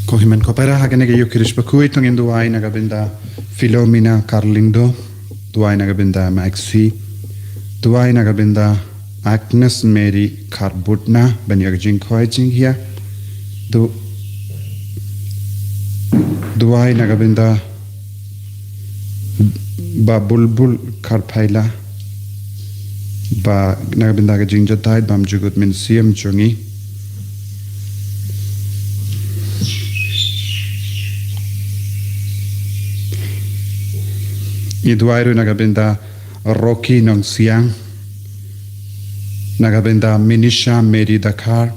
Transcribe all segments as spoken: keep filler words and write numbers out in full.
Ko hynmen ko para, ha kane ka ïing kyrpang bakhuid to ngin duwai na ka bynta Philomena Karlindo, duwai na ka bynta Maxi, duwai na ka bynta Agnes Mary Karbutna, ban ïa ka jingkhoi jinghiar. Du, duwai na ka bynta Bah Bulbul Karphaila, ba na ka bynta ka jingjahthait bymjukut mynsiem jong ngi. Ngi duwai ruh na ka bynta Rocky Nongsiang, na ka bynta Minisha Mary Dkhar,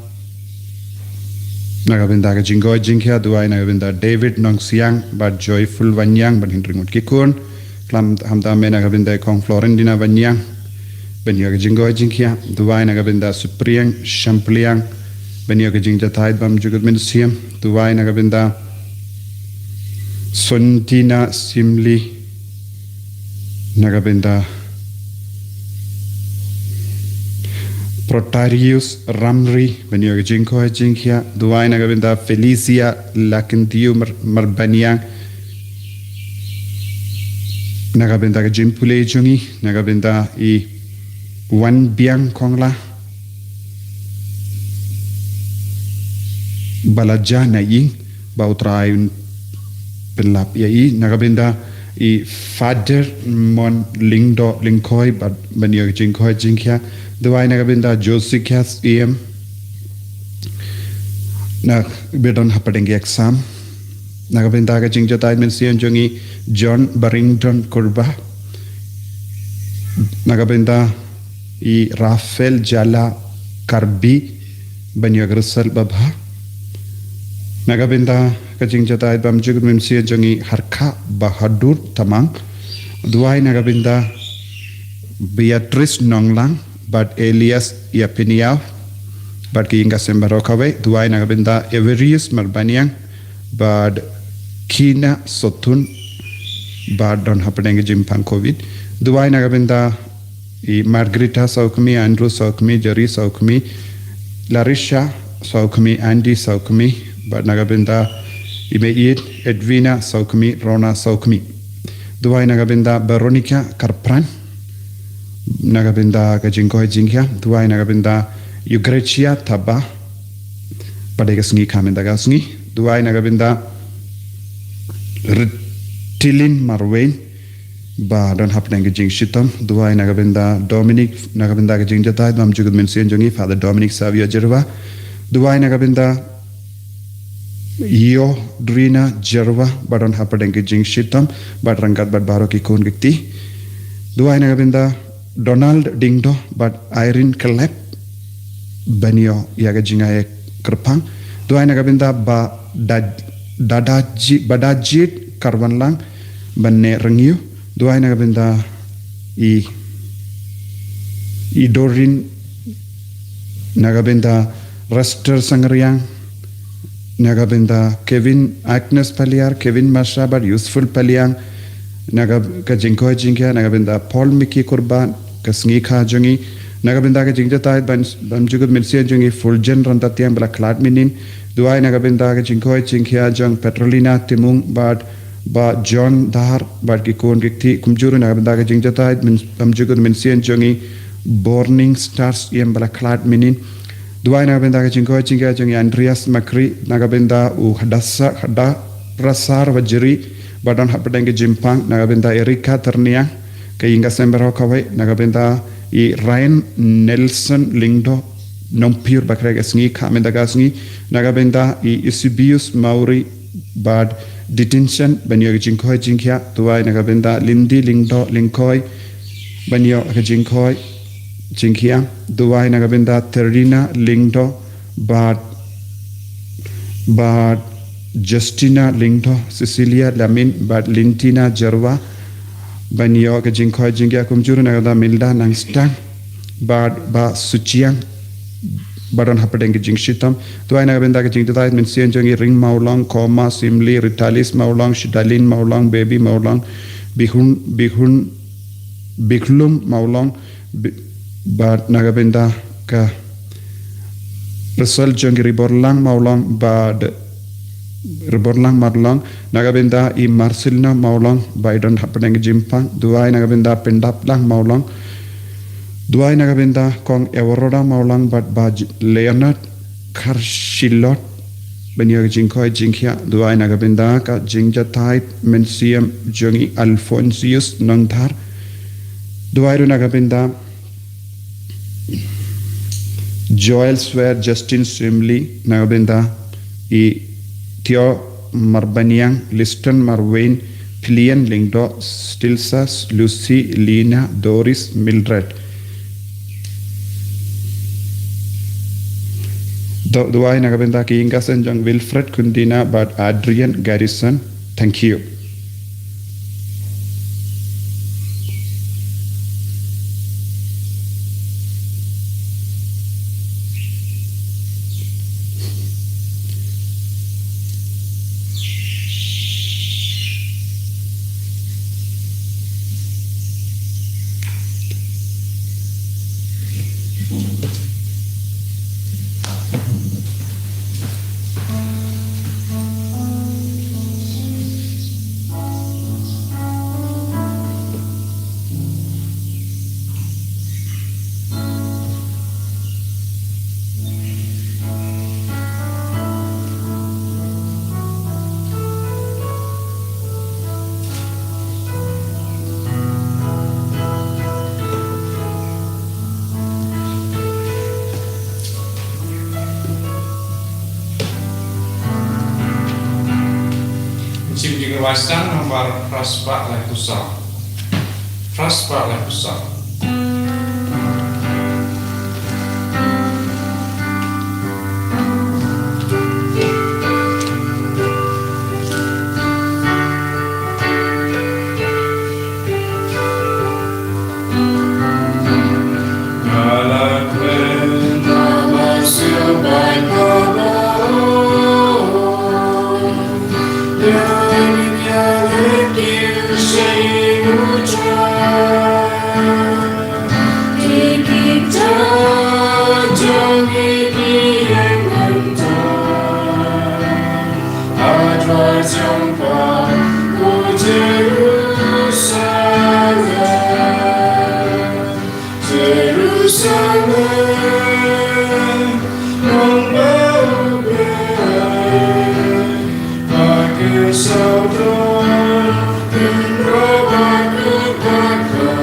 na ka bynta ka jingkhoi jinghiar, duwai na ka bynta David Nongsiang bad Joyful Wanniang, ban hynriew ngut ki khun. Khlem khamtam eh na ka bynta i Kong Florentina Wanniang, ban ïa ka jingkhoi jinghiar. Duwai na ka bynta Supriang Shampliang, ban ïa ka jingjahthait bymjukut mynsiem. Duwai na ka bynta Sontina Simli, na ka bynta Protarius Ramri, ban ïa ka jingkhoi jinghiar. Duwai na ka bynta Felicia Lakintiu Mar-, Marbaniang, na ka bynta ka jingpule jong ngi, na ka bynta i Wanbiang Khongla, ba la jah na ïing, ba U Trai un pynlap ïa i. Na ka bynta i Father Mon Lyngdoh Lyngkhoi, ba, ban ïa ka jingkhoi jinghiar. Duwai na ka bynta Josiah Em, na, ba don hapdeng ki exam. Na ka bynta ka jingjahthait mynsiem jong i John Barrington Kurbah, na ka bynta i Raphael Jala Karbi, ban ïa ka result babha. Na ka bynta ka jingjahthait bymjukut mynsiem jong i Harkha Bahadur Tamang, duwai na ka bynta Beatrice Nonglang bad Elias Iapiniaw, bad ki ïing ka sem baroh kawei. Duwai na ka bynta Everius Marbaniang bad Kina Sotun, ba don hapdeng ka jingpang covid. Duwai na ka bynta i Margarita Sawkmie, Andrew Sawkmie, Jerry Sawkmie, Larisha Sawkmie, Andy Sawkmie, bad na ka bynta i Meiid Edwina Sawkmie, Rona Sawkmie. Duwai na ka bynta Veronica Karpran, na ka bynta ka jingkhoi jinghiar. Duwai na ka bynta Eugracia Taba, pat ïa ka sngi ka mynta ka sngi. Duwai na ka bynta Ritilin Marwein, ba don hapdeng ka jingshitom. Duwai na ka bynta Dominic, na ka bynta ka jingjahthait bymjukut mynsiem jong i Father Dominic Savio Jerwa. Duwai na ka bynta Io Drina Jerwa, ba don hapdeng ka jingshitom, bad ryngkat bad baroh ki khun ki kti. Duwai na ka bynta Donald Dingdo bad Irene Kelep, ban ïoh ïa ka jingai kyrpang. Duwai na ka bynta ba da, Dadaji, Badajit Karwanlang, ban ne rengyu. Duwai na ka bynta i, i Dorin, na ka bynta Rester Sangriang, na ka bynta Kevin Agnes Paliar, Kevin Masha bad Useful Paliang, na ka, ka jingkhoi jinghiar na ka bynta Paul Miki Kurban, ka sngi kha jong i, na ka bynta ka jingjahthait bymjukut mynsiem jong i Fulgen Rantatiang, ba la khlad mynnin. Duwai na ka bynta ka jingkhoi jinghiar jong Petrolina Timung bad Bah John Dahar bad ki khun ki kti, kumjuh ruh na ka bynta ka jingjahthait bymjukut mynsiem jong i Burning Stars Ïem, ba la khlad mynnin. Duwai na ka bynta ka jingkhoi jinghiar jong i Andreas Makri, na ka bynta u Hadassah, Hadarasar Wajri, ba don hapdeng ka jingpang, na ka bynta Erika Terniang, ka ïing ka sem baroh kawei, na ka bynta i Ryan Nelson Lyngdoh Nongpyiur, ba khreh ka sngi kha mynta ka sngi, na ka bynta i Eusebius Mawrie bad Detention, ban ïoh ka jingkhoi jinghiar. Duwai na ka bynta Lindy Lyngdoh Lyngkhoi, ban ïoh ka jingkhoi jinghiar. Duwai na ka bynta Terina Lyngdoh bad, bad Justina Lyngdoh, Cecilia Lamin bad Lintina Jerwa, ban ïoh ka jingkhoi jinghiar. Kumjuh ruh na ka bynta Milda Nangstang bad Bah Suchiang, ba don hapdeng ka jingshitom. Duwai na ka bynta ka jingjahthait mynsiem jong i Ring Mawlong, Koma Simli, Ritalis Mawlong, Shidalin Mawlong, Baby Mawlong, Bihun, Bihun, Bihlum Mawlong, bi-, bad na ka bynta ka result jong i Riborlang Mawlong bad Riborlang Marlong, na ka bynta i Marcelina Mawlong, ba i don hapdeng ka jingpang, duwai na ka bynta Pyndaplang Mawlong, duwai na ka bynta Kong Everoda Mawlong, bad Bah Leonard Kharshilot, ban ïa ka jingkoit jingkhiah, duwai na ka bynta ka jingjatai mynsiem jong i Alphonsius Nongthar, duwai ruh na ka bynta Joel Swer, Justin Swimley, na ka bynta i Theo Marbaniang, Liston Marwayne, Pilian Lyngdoh, Stilsas, Lucy, Lina, Doris, Mildred. Du-, duwai na ka bynta ki ïing ki sem jong Wilfred Kundina bad Adrian Garrison. Thank you. Shim Jingïaroh Waisan nombar phra spah laiphew saw. Phra spah laiphew saw. Jerusalem, Jerusalem, nong bau bau, ba ki saw dor, kin ro ba ki ba ka.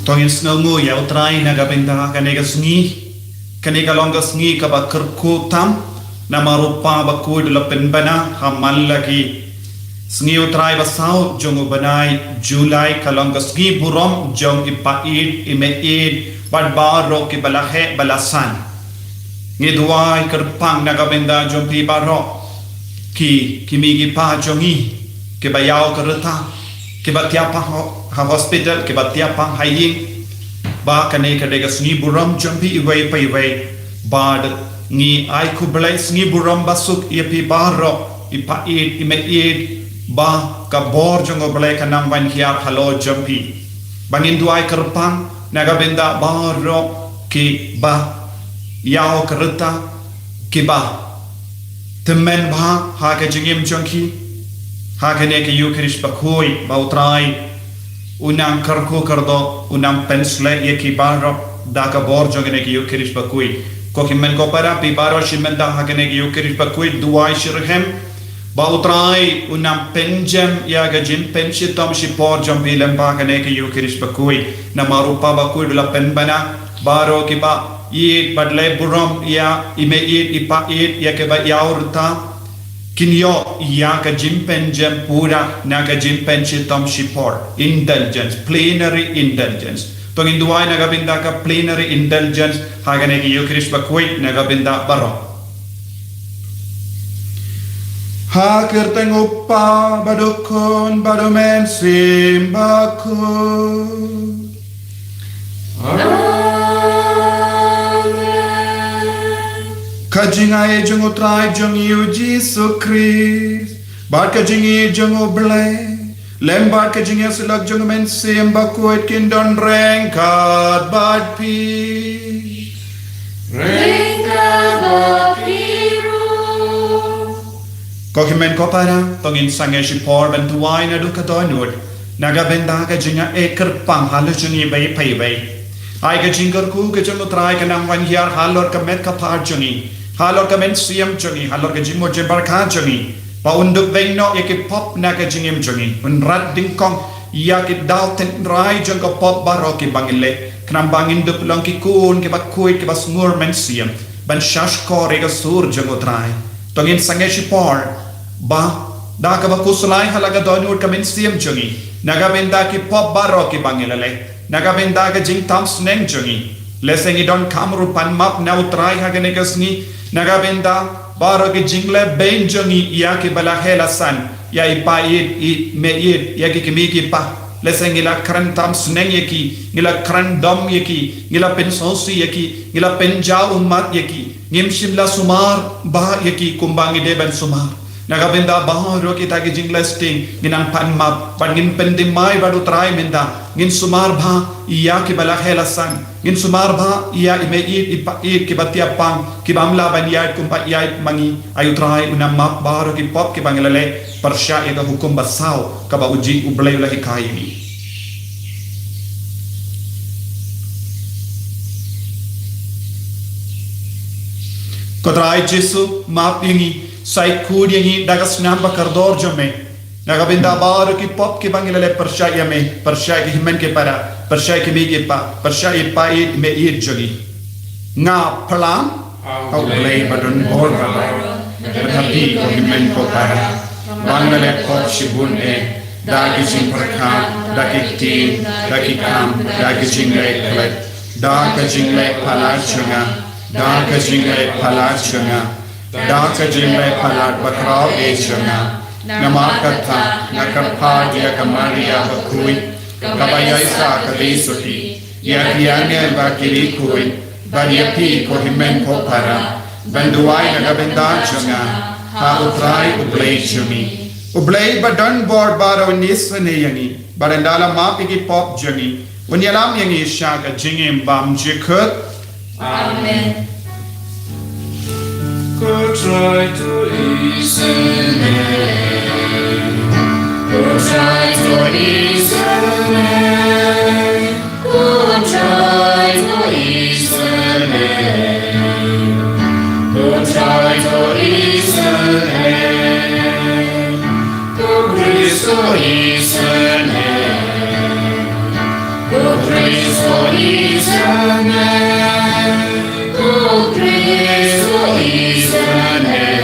To ngin sngewnguh ïa U Trai na ka bynta kane ka sngi. Kane ka long ka sngi kaba kyrkhu tam, namar U Kpa bakhuid u la pynbna ha man la ki sngi U Trai ba saw jong u bnai July, ka long ka sngi burom jong i paid i meit bad baroh kiba la heh ba la san. Ngi duwai kyrpang na ka bynta jong phi baroh, ki, ki mei ki pa jong ngi kiba ïaw ka rta, kiba thiah pang ha, ha hospital, kiba thiah pang ha ïing, ba kane ka dei ka sngi burom jong phi iwei pa iwei. Bad ngi ai khublei sngi burom basuk ïa phi baroh, i paid i meit ba ka bor jong U Blei kan nang ban hiar halor jong phi. Ba ngin duwai kyrpang na ka bynta baroh kiba ïaw ka rta, kiba tymmen bha ha ka jingim jong ki ha kane ka Ïukharist bakhuid, ba U Trai un nang kyrkhu kyrdoh, un nang pynshlur ïa ki baroh da ka bor jong kane ka Ïukharist bakhuid. Ko ki hynmen ko para, phi baroh shi mynta ha kane ka Ïukharist bakhuid, duwai shitrhem ba U Trai un nang pynjem ïa ka jingpynshitom shipor jong phi lyngba kane ka Ïukharist bakhuid. Namar U Kpa bakhuid u la pynbna baroh kiba ïeit bad leh burom ïa i mei ïeit i pa ïeit ïa kiba ïaw rta, kin ïoh ïa ka jingpynjem pura na ka jingpynshitom shipor. Indulgence, plenary indulgence. To ngin duwai na ka bynta ka plenary indulgence ha kane ka Eucharist bakhuid na ka bynta baroh. Ha ka kyrteng u Kpa bad u Khun bad u Mynsiem Bakhuid. Ka jingai jong u Trai jong ngi u Jisu Khrist, bad ka jingïeit jong u Blei, lem bad ka jingïasyllok jong u Mynsiem Bakhuid kin don ryngkat bad phi. Ryngkat bad phi ruh. Ko hynmen ko para, to ngin sangeh shipor ban duwai naduh ka dohnud na ka bynta ka jingïaid kyrpang halor jong ngi iwei pa iwei. Ai ka jingkyrkhu ka jong u Trai kan nang wan hiar halor ka met ka phad jong ngi, halor ka mynsiem jong ngi, halor ka jingmut jingpyrkhat jong ngi, ba un dup weng noh ïa ki pop na ka jingim jong ngi, un rat dyngkong ïa ki daw tynrai jong ka pop baroh kiba ngi leh, khnang ba ngin dup long ki khun kiba khuid kiba sngur mynsiem ban shahshkor ïa ka sur jong u Trai. To ngin sangeh shipor ba da kaba khuslai ha la ka dohnud ka mynsiem jong ngi na ka bynta ki pop baroh kiba ngi la leh, na ka bynta ka jingtam sneng jong ngi. Lehse ngi donkam ruh ban map na u Trai ha kane ka sngi na ka bynta baroh ki jingleh beiñ jong ngi ïa kiba la heh la san, ïa i pa ïeit i mei ïeit, ïa ki kmie ki kpa. Lehse ngi la kren tam sneng ïa ki, ngi la kren dom ïa ki, ngi la pynsngewsih ïa ki, ngi la pynjaw ummat ïa ki, ngim shym la sumar bha ïa ki kumba ngi dei ban sumar. Na ka bynta baroh kita ki jingleh sting ngin nang pan map bad ngin pynthymmai bad u Trai mynta, ngin sumar bha ïa kiba la heh la san, ngin sumar bha ïa i mei ïeit i pa ïeit kiba tiap pang, kiba ym lah ban ïaid kumba ïaid ma ngi. Ai u Trai un nang map baroh ki pop kiba ngi la leh pyrshah ïa ka hukum ba saw kaba u jing u Blei u la hikai ïa ngi. Ko Trai Jisu, map ïa ngi, sa ïakhuid ïa ngi da ka snam ba kordor jong me na ka bynta baroh ki pop kiba ngi la leh pyrshah ïa me, pyrshah ïa ki hynmen ki para, pyrshah ïa ki mei ki pa, pyrshah ïa i pa ïeit i mei ïeit jong ngi. Nga phlang ha u Blei ba don bor baroh, bad ha phi ko hynmen ko para, ba nga la leh pop shibun eh, da ki jingpyrkhat, da ki ktien, da ki kam, da ki jingleh khleh, da ka jingleh palat jong nga, da ka jingleh palat jong nga, da ka jingleh palat bakhraw eh jong nga. Namar kata nga kyrpad ïa ka Maria bakhuid, kaba ïaisah ka dei sotti, ïa ki angel bad ki riewkhuid, bad ïa phi ko hynmen ko para, ban duwai na ka bynta jong nga ha u Trai u Blei jong ngi. U Blei ba don bor baroh un isynei ïa ngi bad un da la map ïa ki pop jong ngi, un ïalam ïa ngi sha ka jingim bymjukut. Amen. Ko Trai to isynei. Ko Trai to isynei. Ko Trai to isynei. Ko Trai to isynei. Ko Khrist to isynei. Ko Khrist to isynei. Ko Khrist to isynei.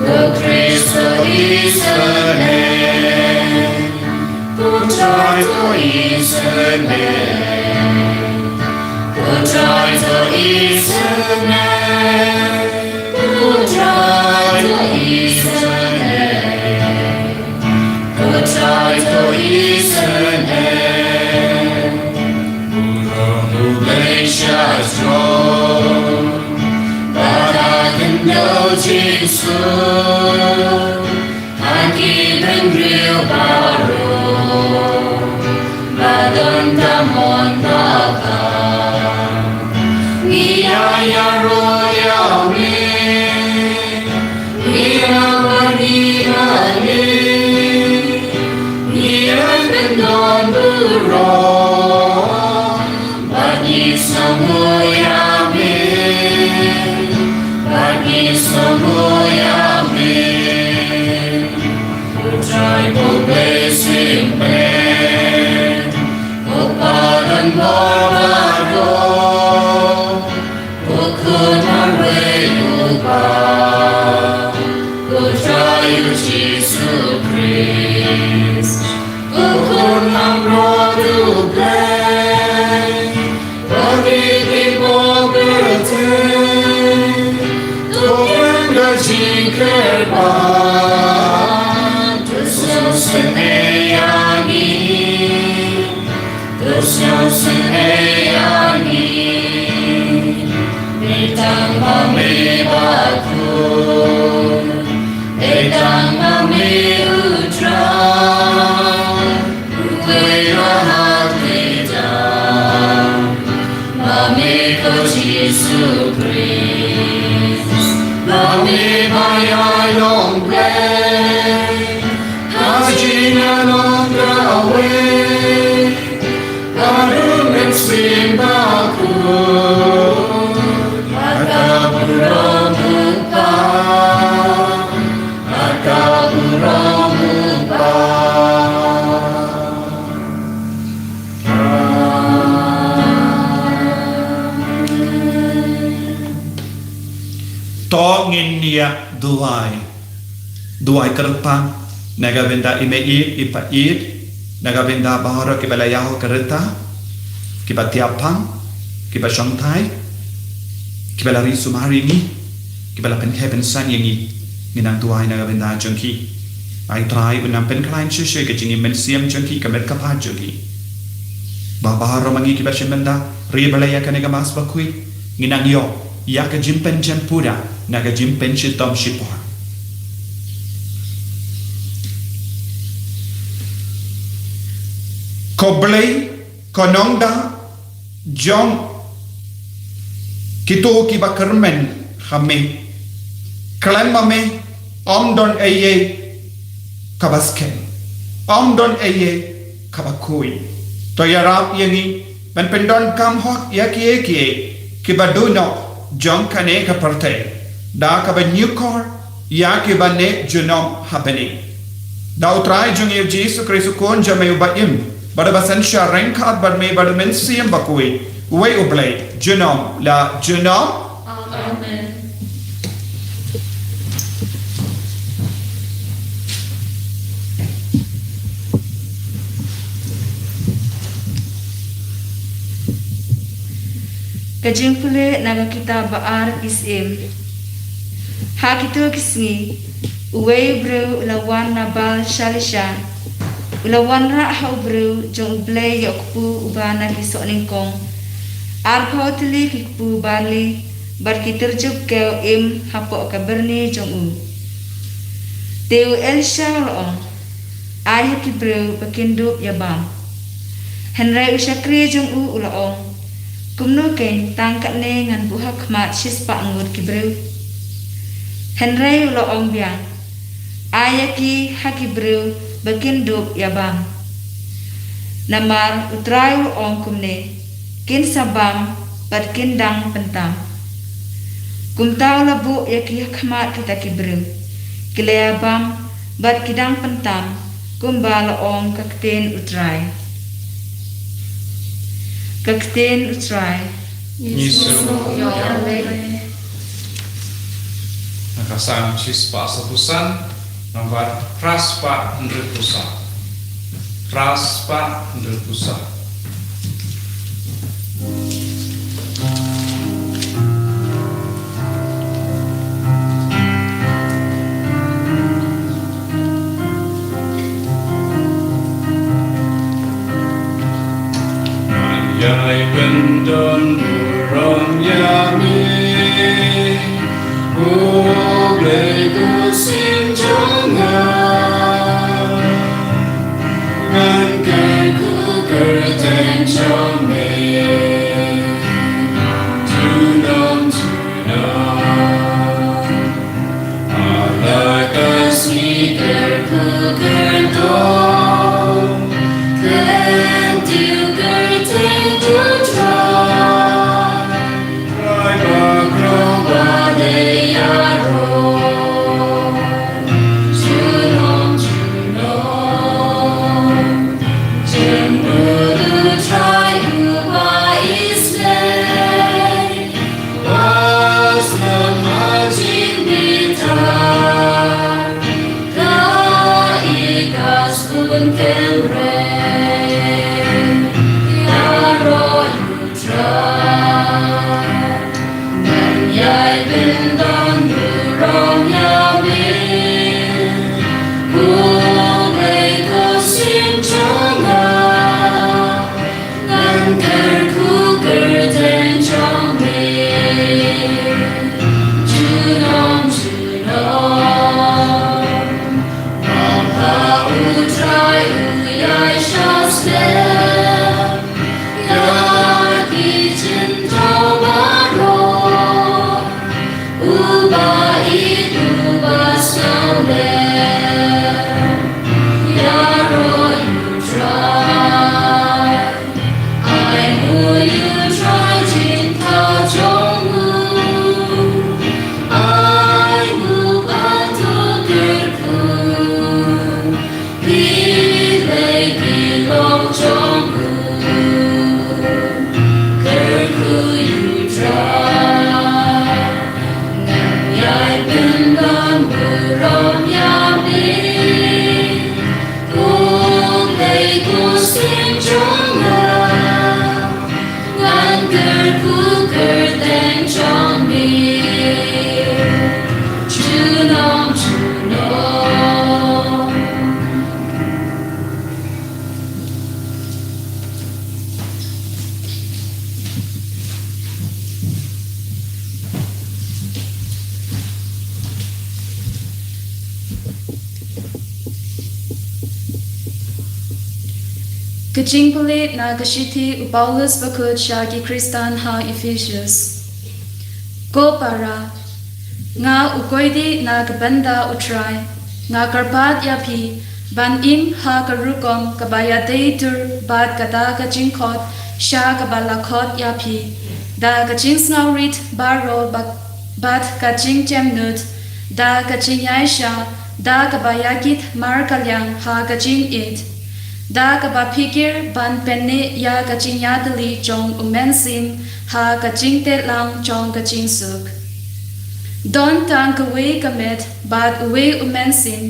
Ko Khrist to isynei. Ko Trai to isynei. Ko Trai to isynei. Ko Trai to isynei. Ko Trai to isynei. Burom U Blei sha throne, bad ha khyndew jingsuk, ha ki bynriew baroh, ba don ka mon ka kam. Ngi ïa ïaroh ïa me, ngi ïa wan ïa me, ngi ïa kyndon burom, bad ngi sngewnguh ïa me, bad ngi sngewnguh ïa me. U Trai U Blei Symbai, U Kpa don bor baroh. Betang ba me ba khun, betang ba me u Trai, uwei la ha kata ba me ko Jisu Khrist, ba me ba ïai long Blei ha ka jingïalong kawei. Ka rung mynsiem bakhuid, ha ka burom u Kpa, ha ka burom u Kpa. Amen. To ngin ïa duwai. Duwai kyrpang na ka bynta i mei ïeit i pa ïeit, na ka bynta baroh kiba la ïaid ka rta, kiba thiah pang, kiba shongthait, kiba la ri sumar ïa ngi, kiba la pynkhie pynsan ïa ngi. Ngin nang duwai na ka bynta jong ki. Ai Trai, un nang pynkhlaiñ shisha ka jingim mynsiem jong ki, ka met ka phad jong ki. Ba baroh ma ngi kiba shim bynta ri ba la ïa kane ka Mass bakhuid, ngin nang ïoh ïa ka jingpynjem pura na ka jingpynshitom shipor. Ko Blei, ko Nongda jong kito kiba kyrmen ha me, khlem ma me ym don ei ei kaba skhem, ym don ei ei kaba khuid. To ïarap ïa ngi ban pyndonkam hok ïa kiei kiei kiba duh noh jong kane ka pyrthei, da kaba ñiewkor ïa kiba neh junom ha bneng. Da U Trai jong ngi U Jisu Khrist U Khun jong me uba im bad uba synshar ryngkat bad me bad U Mynsiem Bakhuid, uwei U Blei junom la junom. Amen. Ka jingpule na ka kitab ba ar ki syiem. Ha kito ki sngi, uwei u briew u la wan na Baal Shalisha, u la wanrah ha u briew jong U Blei ïa u kpu uba na ki sohnyngkong, arphew tylli ki kpu barli bad ki tyrjup kew im hapoh ka byrni jong u. Te u Elisha u la ong, ai ha ki briew ba kin dup ïa bam. Hynrei u shakri jong u u la ong, kumno keiñ, tang katne ngan buh ha khmat shispah ngut ki briew? Hynrei u la ong biang, ai ïa ki ha ki briew ba kin dup ïa bam. Namar U Trai u la ong kumne, kin sa bam bad kin dang pyntam. Kumta u la buh ïa ki ha khmat kita ki briew, ki la ïa bam bad ki dang pyntam, kumba la ong ka ktien U Trai. Ka ktien U Trai. Ngi sngewnguh ïa U Blei. Na ka Salm shispah sawphew san, nambar phra spah hynriewphew saw. Phra spah hynriewphew saw. Ngan ïai pyndon burom ïa me, U Blei Khuid jong nga. Ngan kyrkhu kyrteng jong me junom junom. Ala ka sngi kyrkhu kyrdoh, kyntiew kyrteng jong U Trai. Trai bakhraw ba dei ïaroh junom junom. Jemnud U Trai uba isynei, ba slem ha jingbitar, ka ïeit ka sngewthuh Ïa ki jingthaw baroh, uba ïeit uba sngewlem, ïaroh ïa U Trai. Ai nguh ïa U Trai jingthaw jong u. Ai nguh bad to kyrkhu. Phi lei ki long jong u, kyrkhu ïa U Trai. Ngan ïai pynbamburom ïa me, ko Blei ko seng jong nga. Ngan kyrkhu kyrteng jong me junom junom. Ka jingpule na ka shithi u Paulus bakhuid sha ki Khristan ha Ephesus. Ko para, nga u koidi na ka bynta U Trai, nga kyrpad ïa phi ban im ha ka rukom kaba ïadei dur bad kata ka jingkhot sha kaba la khot ïa phi, da ka jingsngewrit baroh bad, bad ka jingjem nud, da ka jingïaishah, da kaba ïakit markylliang ha ka jingïeit, da kaba phikir ban pynneh ïa ka jingïatylli jong U Mynsiem ha ka jingteh lang jong ka jingsuk. Don tang kawei ka met bad uwei U Mynsiem,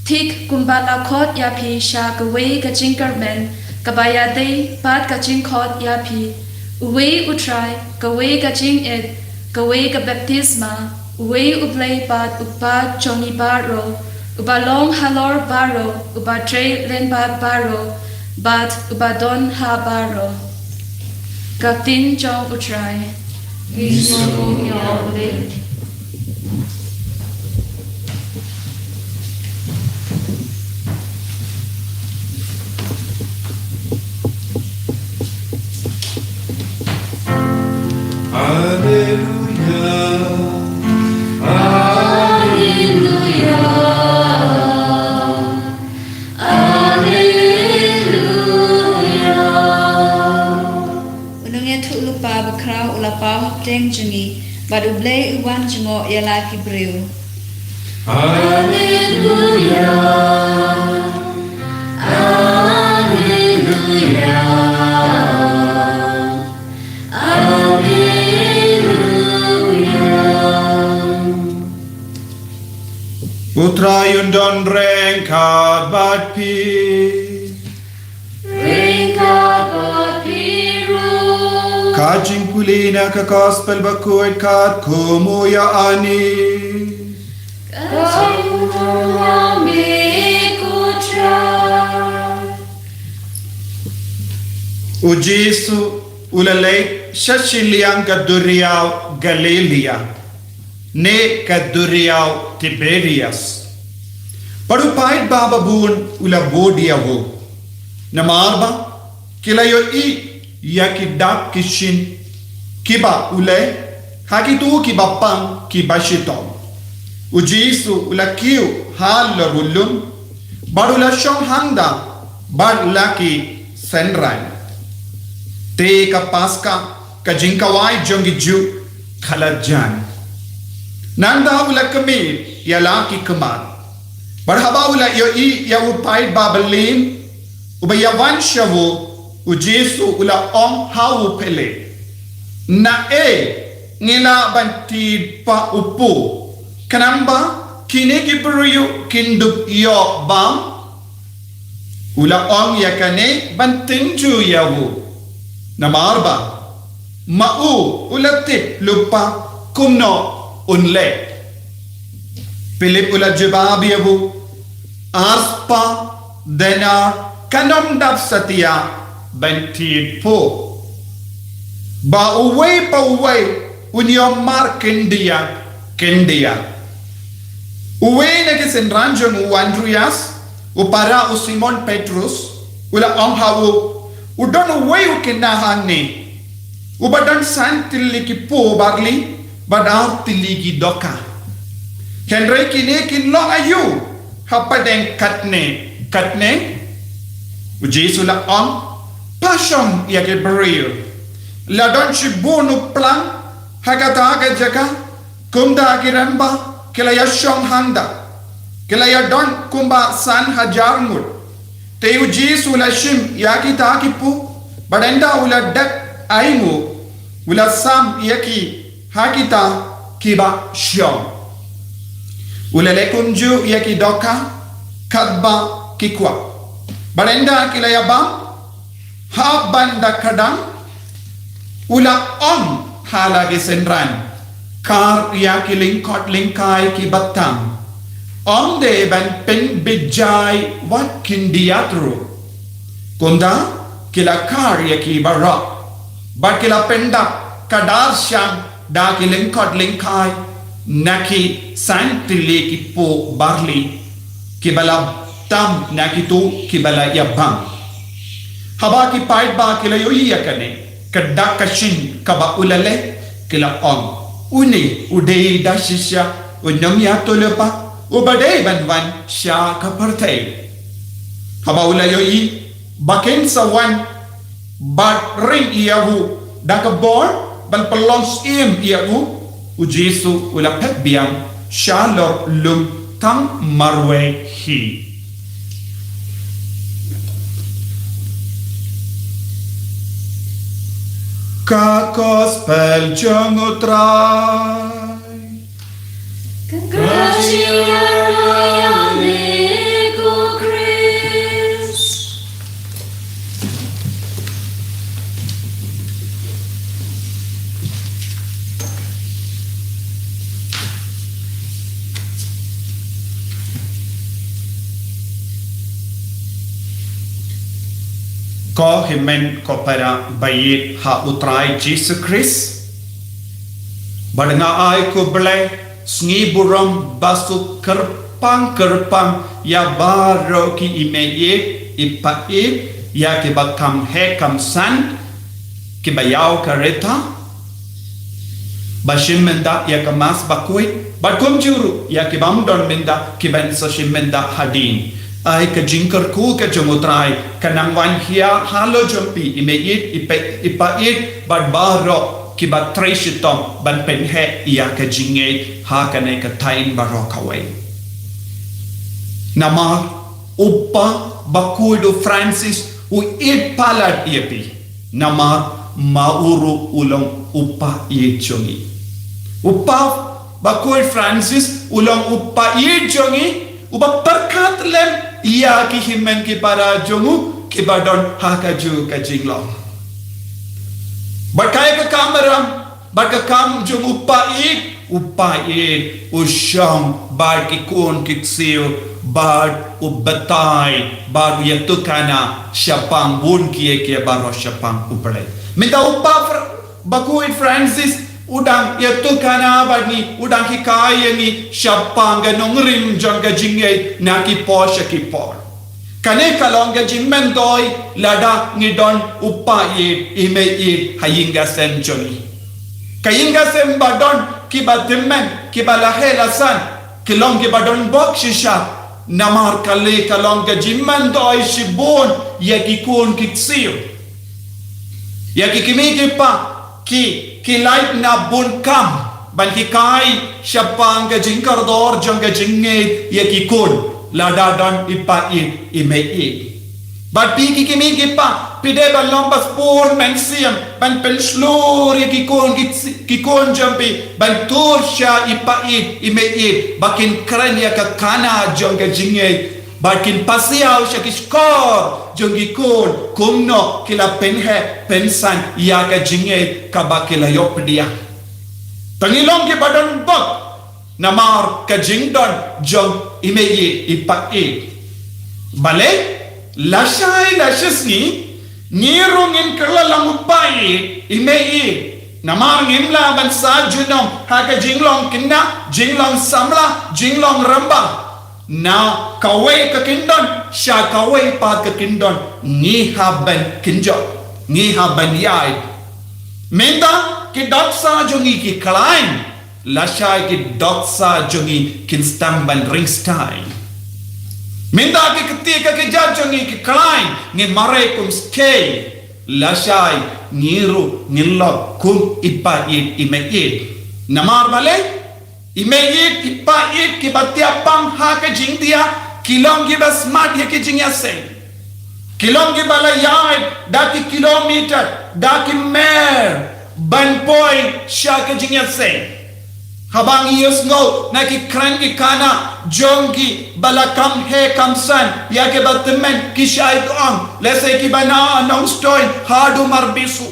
thik kumba la khot ïa phi sha kawei ka jingkyrmen kaba ïadei bad ka jingkhot ïa phi, uwei U Trai, kawei ka jingïeit, kawei ka baptisma, uwei U Blei bad U Kpa jong ngi baroh, uba long halor baroh, uba trei lyngba baroh, bad uba don ha baroh. Ka ktien jong U Trai. Ngi sngewbha ïa U Blei. Haleluya, haleluya, haleluya. U nongïathuhlypa bakhraw u la paw hapdeng jong ngi, bad U Blei u wan jngoh ïa la ki briew. Haleluya, haleluya, haleluya. U Trai un don ryngkat bad phi. Ryngkat bad phi ruh. Ka jingpule na ka Gospel bakhuid katkum u Ïoannis. Ka jingpule na me ko Trai. U Jisu u la leit sha shiliang ka duriaw Galilaïa, ne ka duriaw Tiberias. Bad u paidbah babun u la bud ïa u. Namar ba ki la ïohi ïa ki dak ki shin kiba u leh ha kito kiba pang kiba shitom. U Jisu u la kiew halor u lum, bad u la shong hangta bad la ki synran. Te ka Paska, ka jingkhawai jong ki Jiw, ka la jan. Nangta u la khmih ïa la ki khmat. Bad haba u la ïohi ïa u paidbah balim uba ïawan sha u, u Jisu u la ong ha u Philip, naei ngi lah ban thied pat u pop, khnang ba kine ki briew kin dup ïoh bam? U la ong ïa kane ban tynjuh ïa u, namar ba ma u u la tip lypa kumno un leh. Philip u la jubab ïa u, arspah denar kan ym dap satia ban thied pop. Ba uwei pa uwei un ïoh markhyndiat khyndiat. Uwei na ki synran jong u Andrias, u para u Simon Petrus, U la ong ha u, u don uwei u khynnah hangne, uba don san tylli ki po barli bad ar tylli ki dohkha. Hynrei kine kin long aïu hapdeng katne katne? U Jisu u la ong, pashong ïa ki briew. La don shibun u plang ha kata ka jaka, kumta ki rangbah ki la ïashong hangta. Ki la ïadon kumba san hajar ngut. Te u Jisu u la shim ïa kita ki po, bad ynda u la dep ainguh, u la sam ïa ki ha kita kiba shong. U la leh kumjuh ïa ki dohkha katba ki kwah. Bad ynda ki la ïabam, ha bynta ka dang, u la ong ha la ki synran, kar ïa ki lyngkot lyngkai kiba tam. Ym dei ban pynbeit jai wat khyndiat ruh. Kumta ki la kar ïa ki baroh, bad ki la pyndap ka dar shang da ki lyngkot lyngkai na ki san tylli ki po barli kiba la tam na kito kiba la ïabam. Haba ki paidbah ki la ïohi ïa kane, ka dak ka shin kaba u la leh, ki la ong, une u dei da shisha u nongïathuhlypa uba dei ban wan sha ka pyrthei. Haba u la ïohi ba kin sa wan bad ring ïa u da ka bor ban pynlong syiem ïa u, u Jisu u la phet biang shalor lum tang marwei hi. Ka Gospel jong u Trai. Ka jingïarap ïa me ko Khrist. Ko hynmen ko para ba ïeit ha u Trai Jisu Khrist. Bad nga ai khublei, sngi burom bad suk kyrpang kyrpang ïa baroh ki i mei ïeit i pa ïeit, ïa kiba kham heh kham san, kiba ïaw ka rta, ba shim mynta ïa ka Mass bakhuid, bad kumjuh ruh ïa ki bym don mynta kiban sa shim mynta hadien. Ai ka jingkyrkhu ka jong u Trai kan nang wan hiar halor jong phi i mei ïeit i pa, i pa ïeit bad baroh kiba trei shitom ban pynheh ïa ka jingngeit ha kane ka thaiñ baroh kawei. Namar u Pa bakhuid u Francis u ïeit palat ïa phi. Namar ma u ruh u long u pa ïeit jong ngi. U Pa bakhuid Francis u long u pa ïeit jong ngi, uba pyrkhat lem ïa ki hynmen ki para jong u kiba don ha kajuh ka jinglong. Bad kaei ka kamram bad ka kam jong u pa ïeit? U pa ïeit u shong bad ki khun ki ksiew, bad u batai, bad u ïathuhkhana shaphang bun kiei kiei baroh shaphang U Blei. Mynta u Pa Fr-, bakhuid Francis u dang ïathuhkhana bad ngi, u dang hikai ïa ngi shaphang ka nongrim jong ka jingngeit na ki por sha ki por. Kane ka long ka jingmyntoi lada ngi don u pa ïeit, i mei ïeit ha ïing ka sem jong ngi. Ka ïing ka sem ba don kiba tymmen, kiba la heh la san, ki long kiba don bok shisha. Namar kane ka long ka jingmyntoi shibun ïa ki khun ki ksiew, ïa ki kmie ki kpa, ki, ki lait na bun kam ban hikai shaphang ka jingkordor jong ka jingngeit ïa ki khun, lada don i pa ïeit, i mei ïeit. Bad phi ki kmie ki kpa, phi dei ban long ba spur mynsiem ban pynshlur ïa ki khun ki, ki khun jong phi ban tur sha i pa ïeit, i mei ïeit, ba kin kren ïa ka khana jong ka jingngeit, ba kin pasiaw sha ki shkor jong ki khun kumno ki la pynheh pynsan ïa ka jingngeit kaba ki la ïoh pdiang. Te ngi long kiba don bok namar ka jingdon jong i mei ïeit, i pa ïeit. Balei lashai lashisngi ngi ruh ngin kylla lang u pa ïeit, i mei ïeit. Namar ngim lah ban sah junom ha ka jinglong khynnah, jinglong samla, jinglong rangbah. Na kawei ka kyndon sha kawei pat ka kyndon, ngi hap ban kynjoh, ngi hap ban ïaid. Mynta ki dohksa jong ngi ki khlaiñ, lashai ki dohksa jong ngi kin sdang ban ring stai. Mynta ki kti ka kjat jong ngi ki khlaiñ, ngi mareh kum skei, lashai ngi ruh ngin long kum i paid i meiid. Namar balei? I meiid i paid kiba tiap pang ha ka jingdiah ki long kiba smat ïa ki jingïaseng. Ki long kiba la ïaid da ki kilometer, da ki mer ban poi sha ka jingïaseng. Haba ngi ïohsngew na ki kren ki khanna jong kiba la kam heh kam san ïa kiba tymmen, ki shait ong, lehse kiba na Nongstoiñ haduh Marbisu,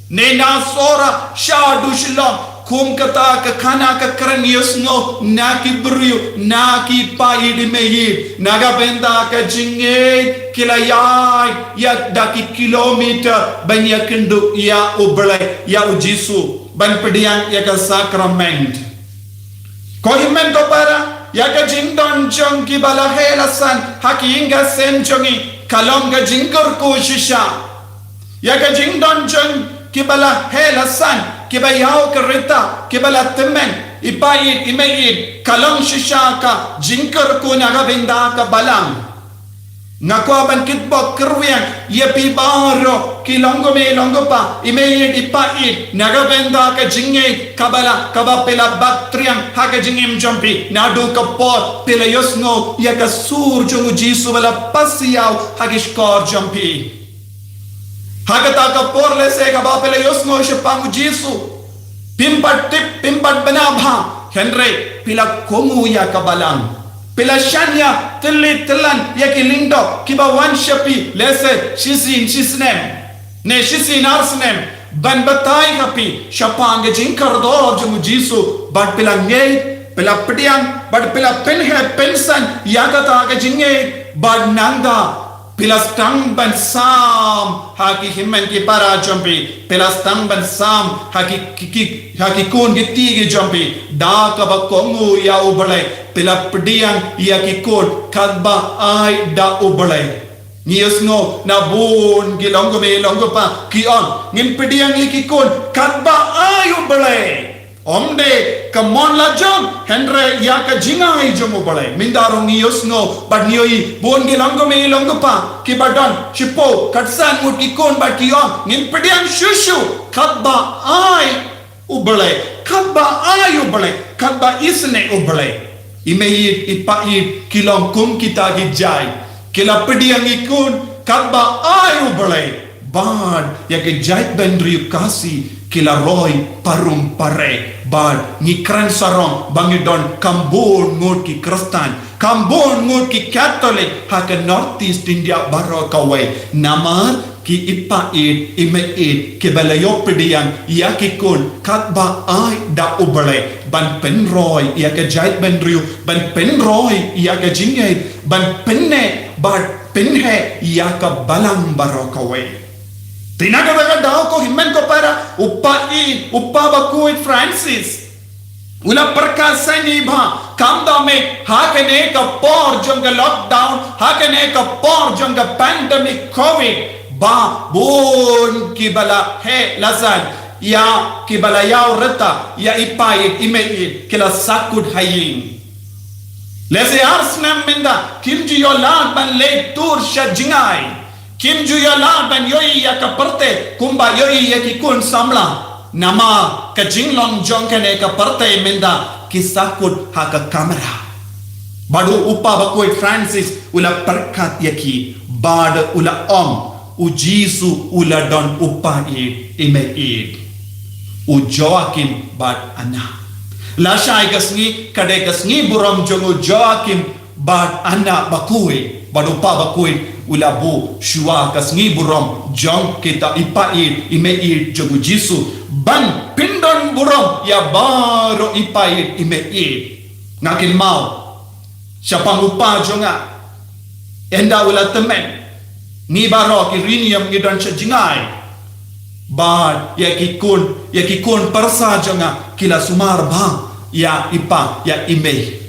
ne na Sohra shaduh Shillong. Kum kata ka khanna ka kren ngi ïohsngew na ki briew, na ki paid i meiid, na ka bynta ka jingngeit ki la ïaid ïa da ki kilometer ban ïakynduh ïa U Blei, ïa U Jisu, ban pdiang ïa ka sakrament. Ko hynmen ko para, ïa ka jingdon jong kiba la heh la san ha ki ïing ki sem jong ngi ka long ka jingkyrkhu shisha. Ïa ka jingdon jong kiba la heh la san, kiba ïaw ka rta, kiba la tymmen, i paid i meiid, ka long shisha ka jingkyrkhu na ka bynta ka balang. Nga kwah ban kitbok kyrwiang ïa phi baroh ki longkmie longkpa, i meiid i paid, na ka bynta ka jingngeit kaba la, kaba phi la bat triang ha ka jingim jong phi. Naduh ka por phi la ïohsngew ïa ka sur jong U Jisu ba la pasiaw ha ki shkor jong phi. Ha kata ka por lehse kaba phi la ïohsngew shaphang U Jisu, phim pat tip, phim pat bna bha, hynrei phi la kohnguh ïa ka balang. Phi la shaniah tylli tyllan ïa ki lyngdoh kiba wan sha phi, lehse shisien shisnem, ne shisien arsnem, ban batai ha phi shaphang ka jingkordor jong U Jisu, bad phi la ngeit, phi la pdiang, bad phi la pynheh pynsan ïa kata ka jingngeit, bad nangta phi la sdang ban sam ha ki hynmen ki para jong phi, phi la sdang ban sam ha ki, ki, ki, ha ki khun ki kti ki jong phi, da kaba kohnguh ïa U Blei, phi la pdiang ïa ki khun katba ai da U Blei. Ngi ïohsngew na bun ki longkmie longkpa ki ong, ngin pdiang ïa ki khun katba ai U Blei. Ym dei ka mon la jong, hynrei ïa ka jingai jong U Blei. Mynta ruh ngi ïohsngew bad ngi ïohi bun ki longkmie longkpa kiba don shiphew, katsan ngut ki khun bad ki ong, ngin pdiang shuh shuh katba ai U Blei, katba ai U Blei, katba isynei U Blei. I meiid i paid ki long kum kita ki jait, ki la pdiang ïa ki khun katba ai U Blei. Bad ïa ka jaitbynriew Khasi ki la roi parum pareh. Bad ngi kren sarong ba ngi don kham bun ngut ki Khristan, kham bun ngut ki Katholik ha ka North East India baroh kawei. Namar ki i paid i meiid kiba la ïoh pdiang ïa ki khun katba ai da U Blei, ban pynroi ïa ka jaitbynriew, ban pynroi ïa ka jingngeit, ban pynneh bad pynheh ïa ka balang baroh kawei. Te na kata ka daw, ko hynmen ko para, u paid, u Pa Bakhuid Francis u la pyrkhat sani ba kam dei me ha kane ka por jong ka lockdown, ha kane ka por jong ka pandemic covid, ba bun kiba la heh la san, ïa kiba la ïaw rta ïa i paid i meiid ki la sahkut ha ïing. Lehse ar snem mynta kim ju ïoh lad ban leit tur sha jngai. Kim ju ïoh lad ban ïohi ïa ka pyrthei kumba ïohi ïa ki khun samla. Namar ka jinglong jong kane ka pyrthei mynta ki sahkut ha ka kamra. Bad u Pa Bakhuid Francis u la pyrkhat ïa ki bad u la ong, U Jisu u la don u paid i meiid, u Joachim bad Anna. Lashai ka sngi ka dei ka sngi burom jong u Joachim bad Anna Bakhuid, bad u Pa Bakhuid u la buh shuwa ka sngi burom jong kita i paid i meiid jong u Jisu, ban pyndon burom ïa baroh i paid i meiid. Nga kynmaw shaphang u pa jong nga, ynda u la tymmen, ngi baroh ki riewniam ngi don sha jngai. Bad ïa ki khun, ïa ki khun pyrsa jong nga ki la sumar bha ïa i pa ïa i mei.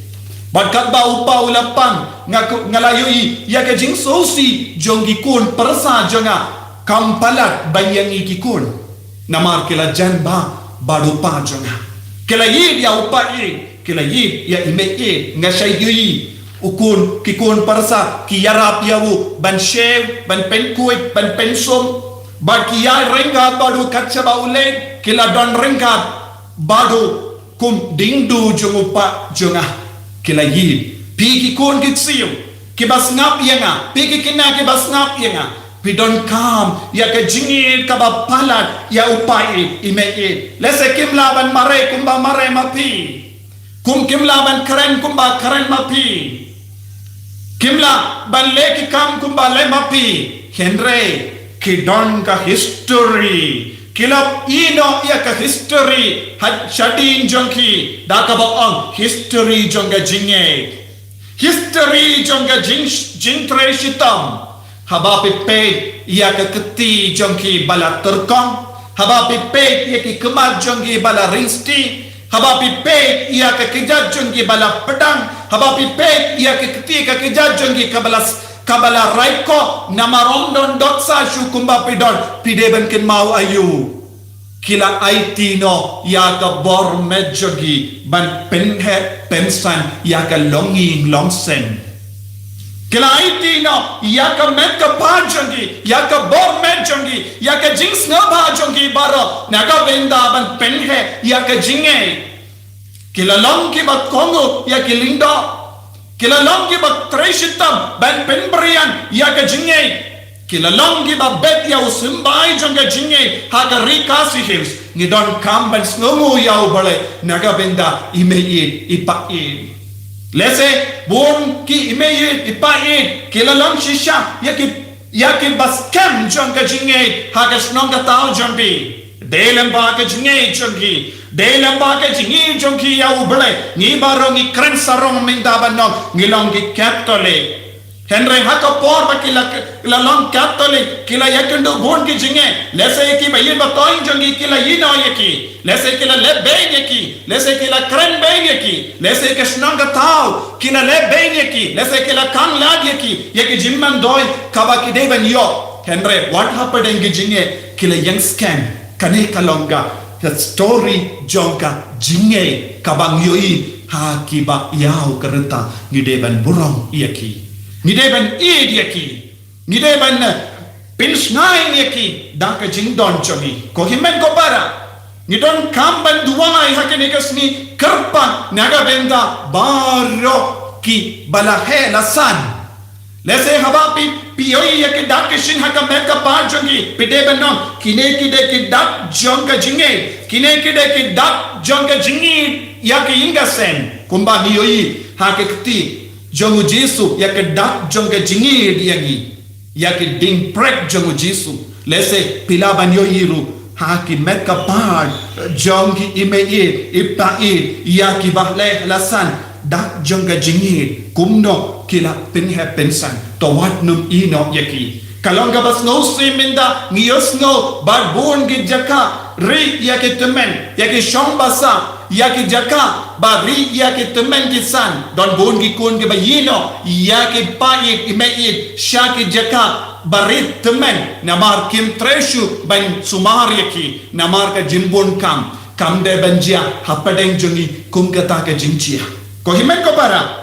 Bad katba u pa u la pan, nga, nga la ïohi ïa ka jingsngewsih jong ki khun pyrsa jong nga, kam palat ban ïa ngi ki khun. Namar ki la jan bha bad u pa jong nga. Ki la ïeit ïa u paid, ki la ïeit ïa i meiid. Nga shait ïohi u khun, ki khun pyrsa ki ïarap ïa u ban shave, ban pynkhuid, ban pynsum. Bad ki ïaid ryngkat bad u kat shaba u leit, ki la don ryngkat bad u kum diengdu jong u pa jong nga. Ki la ïeit. Phi ki khun ki ksiew kiba sngap ïa nga, phi ki khynnah kiba sngap ïa nga, phi donkam ïa ka jingïeit kaba palat ïa u paid, i meiid. Lehse kim lah ban mareh kumba mareh ma phi, kum kim lah ban kren kumba kren ma phi, kim lah ban leh ki kam kumba leh ma phi. Hynrei ki don ka history. Ki la ïehnoh ïa ka history ha, shadien jong ki, da kaba ong history jong ka jingïeit, history jong ka jing, jingtrei shitom. Haba phi peit ïa ka kti jong ki ba la tyrkong, haba phi peit ïa ki khmat jong ki ba la ring sti, haba phi peit ïa ka kjat jong ki ba la pdang, haba phi peit ïa ka kti ka kjat jong ki kaba la, kaba la raikhoh, namar ym don dohsah shuh kumba phi don, phi dei ban kynmaw aïu. Ki la aiti noh ïa ka bor met jong ki ban pynheh pynsan ïa ka longïing longsem. Ki la aiti noh ïa ka met ka phad jong ki, ïa ka bor met jong ki, ïa ka jingsngewbha jong ki baroh, na ka bynta ban pynheh ïa ka jingïeit. Ki la long kiba kohnguh ïa ki lyngdoh. Ki la long kiba trei shitom ban pynbriang ïa ka jingïeit. Ki la long kiba bet ïa u symbai jong ka jingïeit ha ka ri Khasi Hills. Ngi donkam ban sngewnguh ïa U Blei na ka bynta i meiid, i paid. Lehse bun ki i meiid, i paid ki la long shisha ïa ki, ïa kiba skhem jong ka jingïeit ha ka shnong ka thaw jong phi. Dei lem bad ka jingïeit jong ki, dei lem bad ka jingïeit jong ki ïa U Blei. Ngi baroh ngi kren sarong mynta ban ong ngi long ki Katholik. Hynrei ha ka por ba ki la, la long Katholik, ki la ïakynduh bun ki jingeh. Lehse ïa ki ba ïeit ba thoiñ jong ki, ki la ïehnoh ïa ki. Lehse ki la leh beiñ ïa ki. Lehse ki la kren beiñ ïa ki. Lehse ka shnong ka thaw ki la leh beiñ ïa ki. Lehse ki la khang lad ïa ki, ïa ki jingmyntoi kaba ki dei ban ïoh. Hynrei wat hapdeng ki jingeh ki la ïeng skhem. Kane ka long ka, ka story jong ka jingïeit kaba ngi ïohi ha kiba ïaw ka rta. Ngi dei ban burom ïa ki, ngi dei ban ïeit ïa ki, ngi dei ban, eh, pynshngaiñ ïa ki da ka jingdon jong ngi. Ko hynmen ko para, ngi donkam ban duwai ha kane ka sngi kyrpang na ka bynta baroh kiba la heh la san. Lehse haba phi, phi ïohi ïa ki dak ki shin ha ka met ka phad jong ki, phi dei ban ong kine ki dei ki dak jong ka jingïeit, kine ki dei ki dak jong ka jingïeit ïa ki ïing ka sem. Kumba ngi ïohi ha ka kti jong U Jisu ïa ka dak jong ka jingïeit ïa ngi, ïa ki diengphriang jong U Jisu. Lehse phi lah ban ïohi ruh ha ki met ka phad jong ki i meiid, i paid, ïa kiba heh la san, dak jong ka jingïeit, kumno ki la pynheh pynsan. To wat nym ïehnoh ïa ki. Ka long kaba sngewsih mynta ngi ïohsngew ba bun ki jaka ri ïa ki tymmen, ïa ki shong basa, ïa ki jaka ba ri ïa ki tymmen ki san. Don bun ki khun kiba ïehnoh ïa ki paid, i meiid sha ki jaka ba ri tymmen namar kim trei shuh ban sumar ïa ki, namar ka jingbun kam kam dei ban jia hapdeng jong ngi kum kata ka jingjia. Ko hynmen ko para,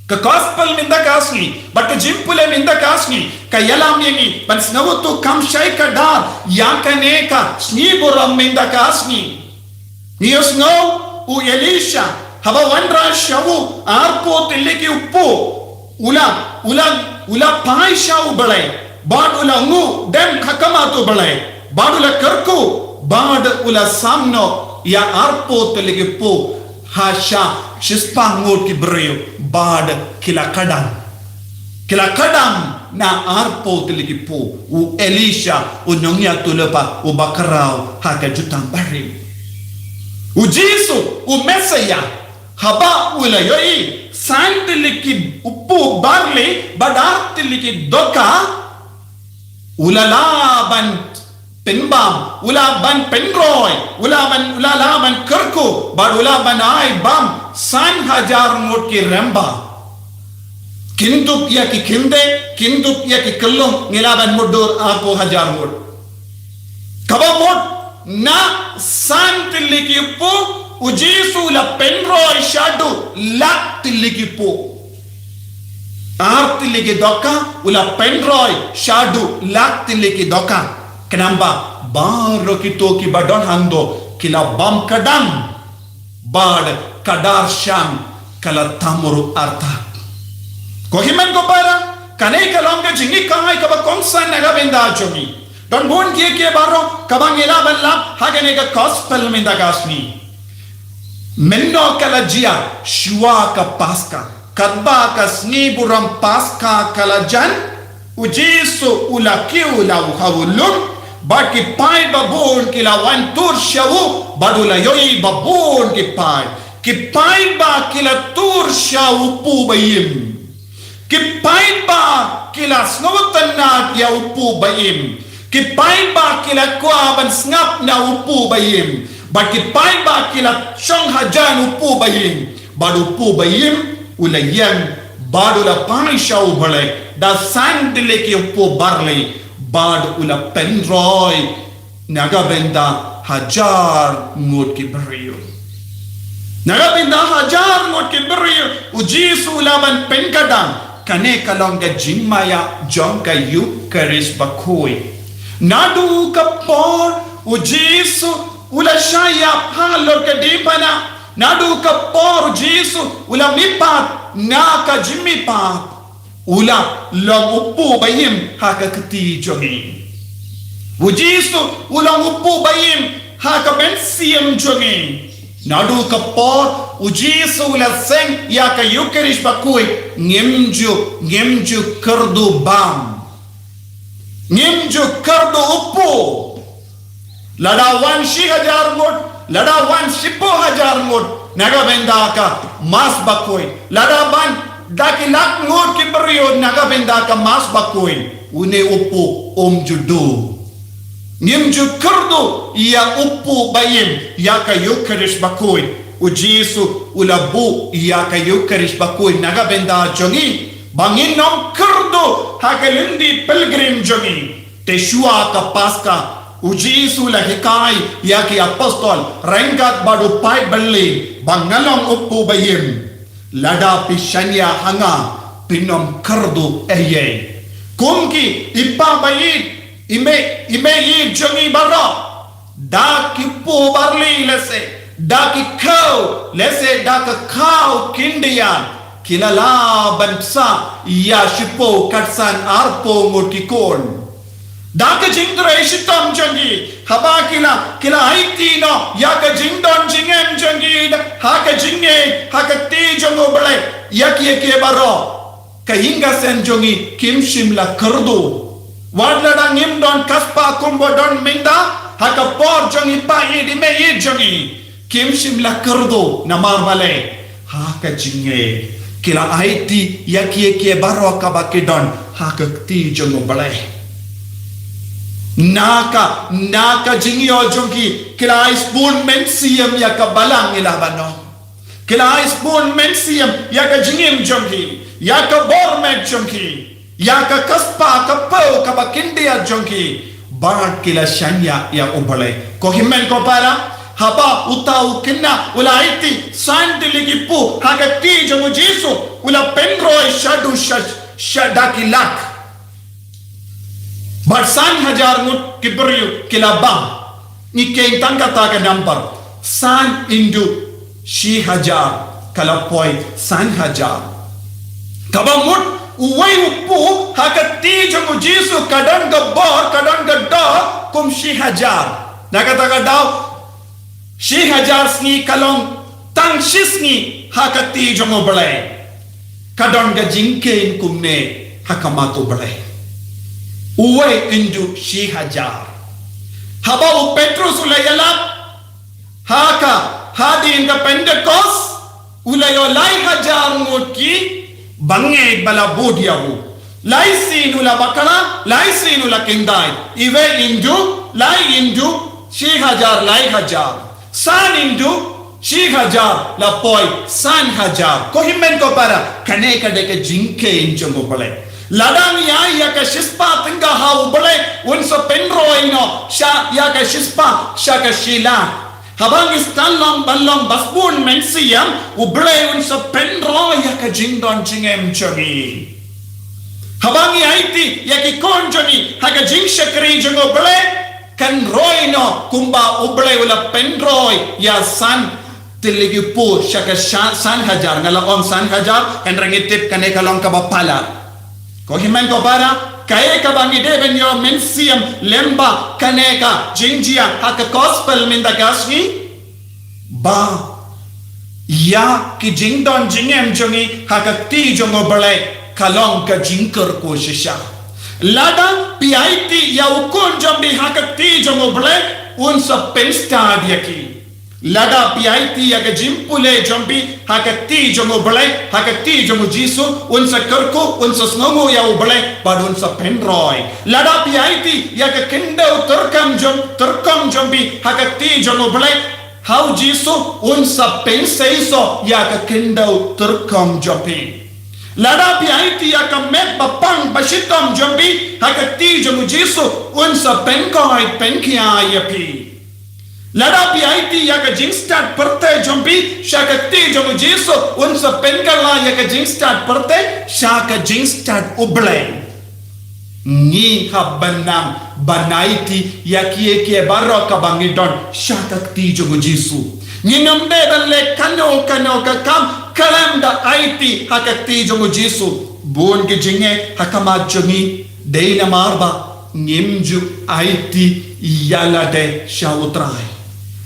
ka gospel mynta ka sngi bad ka jingpule mynta ka sngi ka ïalam ïa ngi ban sngewthuh kam shai kdar ïa kane ka sngi burom mynta ka sngi. Ngi ïohsngew u Elisha haba wanrah sha u arphew tylli ki kpu, u la, u la, u la phai sha U Blei bad u la nguh dem ha khmat U Blei bad u la kyrkhu bad u la sam noh ïa arphew tylli ki kpu ha sha shispah ngut ki briew bad ki la kdang. Ki la kdang na arphew tylli ki kpu. U Elisha, u nongïathuhlypa uba khraw ha ka jutang barit. U Jisu, u Messaïah, haba u la ïohi san tylli ki kpu barli bad ar tylli ki dohkha, u la lah ban pynbam, u lah ban pynroi, u lah ban, u lah lah ban kyrkhu, bad u lah ban ai bam san hajar ngut ki rymba. Kyndup ïa ki khyndai, kyndup ïa ki khyllung, ngi lah ban mutdur arphew hajar ngut. Kaba mut, na san tylli ki kpu, u Jisu u la pynroi shaduh lak tylli ki kpu. Ar tylli ki dohkha, u la pynroi shaduh lak tylli ki dohkha. Khnang ba, baroh kito kiba don hangto, ki la bam kdang. Bad ka dar shang ka la tam ruh artat. Ko hynmen ko para, kane ka long ka jinghikai kaba kongsan na ka bynta jong ngi. Don bun kiei kiei baroh kaba ngi lah ban lap ha kane ka gospel mynta ka sngi. Mynno ka la jia shuwa ka Paska, katba ka sngi burom Paska ka la jan, u Jisu u la kiew la u ha u lum, bad ki paid babun ki la wan tur sha u, bad u la ïohi babun ki paid. Ki paid ba ki la tur sha u kpu ba im. Ki paid ba ki la sngewtynnat ïa u kpu ba im. Ki paid ba ki la kwah ban sngap na u kpu ba im. Bad ki paid ba ki la shong hajan u kpu ba im. Bad u kpu ba im, u la ïeng, bad u la phai sha u Blei, da san tylli ki kpu barli, bad u la pynroi, na ka bynta hajar ngut ki briew. Na ka bynta hajar ngut ki briew, u Jisu u la ban pynkdang, kane ka long ka jingmaïa jong ka Eucharist bakhuid. Naduh ka por, u Jisu, u la shah ïap halor ka diengphna, naduh ka por u Jisu, u la mihpat, na ka jingmihpat. U la long u kpu ba im ha ka kti jong ngi. U Jisu u long u kpu ba im ha ka mynsiem jong ngi. Naduh ka por u Jisu u la seng ïa ka Eucharist bakhuid, ngim ju, ngim ju kyrduh bam. Ngim ju kyrduh u kpu. Lada wan shi hajar ngut, lada wan shiphew hajar ngut, na ka bynta ka Mass bakhuid. Lada ban da ki lak ngut ki briew na ka bynta ka Mass bakhuid. Une u kpu um ju duh. Ngim ju kyrduh ïa u kpu ba im ïa ka Eucharist bakhuid. U Jisu u la buh ïa ka Eucharist bakhuid na ka bynta jong ngi. Ba ngin ym kyrduh ha ka lynti pilgrim jong ngi. Te shuwa ka Paska, u Jisu u la hikai ïa ki apostol, ryngkat bad u paid bylli, ba nga long u kpu ba im. Lada phi shaniah ha nga, phin ym kyrduh ei ei. Kum ki, i pa ba ïeit, i mei, i mei ïeit jong ngi baroh. Da ki kpu barli lehse, da ki khaw, lehse da ka khaw khyndiat, ki la lah ban bsa ïa shiphew, katsan, arphew ngut ki khun. Da ka jingtrei shitom jong ki, haba ki la, ki la aiti noh ïa ka jingdon jingem jong ki, ha ka jingngeit, ha ka kti jong U Blei, ïa kiei kiei baroh. Ka ïing ka sem jong ngi kim shym la kyrduh. Wat lada ngim don ka spah kumba don mynta, ha ka por jong i pa ïeit i mei ïeit jong ngi, kim shym la kyrduh namar balei. Ha ka jingngeit ki la aiti ïa kiei kiei baroh kaba ki don ha ka kti jong U Blei. Na ka, na ka jingïoh jong ki, ki la ai sbun mynsiem ïa ka balang, ngi lah ban ong. Ki la ai sbun mynsiem ïa ka jingim jong ki, ïa ka bor met jong ki, ïa ka, ka spah ka kpoh kaba khyndiat jong ki, bad ki la shaniah ïa U Blei. Ko hynmen ko para, haba uta u khynnah u la aiti san tylli ki kpu ha ka kti jong U Jisu, u la pynroi shaduh sha, sha da ki lak. Bad san hajar ngut ki briew ki la bam. Ngi kheiñ tang kata ka number. San into shi hajar ka la poi san hajar. Kaba mut uwei u kpu ha ka kti jong U Jisu ka don ka bor, ka don ka doh kum shi hajar. Na kata ka daw, shi hajar sngi ka long tang shi sngi ha ka kti jong U Blei. Ka don ka jingkheiñ kumne ha khmat U Blei. Uwei into shi hajar. Haba u Petrus u la ïalap ha ka hadien ka Pentekost, u la ïoh lai hajar ngut ki bangeit ba la bud ïa u. Lai sien u la bakla, lai sien u la kyndai. Iwei into, lai into, shi hajar, lai hajar. San into, shi hajar, la poi, san hajar. Ko hynmen ko para, kane ka dei ka jingkheiñ jong U Blei. Lada ngi ai ïa ka shispah tyngka ha U Blei, un sa pynroi noh, sha ïa ka shispah, sha ka shi lak. Haba ngi sdang long ban long ba bun mynsiem, U Blei un sa pynroi ïa ka jingdon jingem jong ngi. Haba ngi aiti ïa ki khun jong ngi ha ka jingshakri jong U Blei, kan roi noh kumba U Blei u la pynroi ïa san tylli ki pud sha ka sha-, san hajar, nga la ong san hajar, hynrei ngi tip kane ka long kaba palat. Ko hynmen ko para, kaei kaba ngi dei ban ïoh mynsiem lyngba kane ka jingjia ha ka gospel mynta ka sngi? Ba ïa ki jingdon jingem jong ngi ha ka kti jong U Blei ka long ka jingkyrkhu shisha. Lada phi aiti ïa u khun jong phi ha ka kti jong U Blei, un sa pynstad ïa ki. Lada phi aiti ïa ka jingpule jong phi ha ka kti jong U Blei, ha ka kti jong U Jisu, un sa kyrkhu, un sa sngewnguh ïa U Blei, bad un sa pynroi. Lada phi aiti ïa ka khyndew tyrkhong jong, tyrkhong jong phi ha ka kti jong U Blei, ha U Jisu, un sa pynseisoh ïa ka khyndew tyrkhong jong phi. Lada phi aiti ïa ka met ba pang ba shitom jong phi ha ka kti jong U Jisu, un sa pynkoit pynkhia ïa phi. Lada phi aiti ïa ka jingstad pyrthei jong phi sha ka kti jong U Jisu, un sa pynkylla ïa ka jingstad pyrthei sha ka jingstad U Blei. Ngi hap ban nang ban aiti ïa kiei kiei baroh kaba ngi don sha ka kti jong U Jisu. Ngin ym dei ban leh kano kano ka kam khlem da aiti ha ka kti jong U Jisu. Bun ki jingeh ha khmat jong ngi dei namar ba ngim ju aiti ïa lade sha U Trai.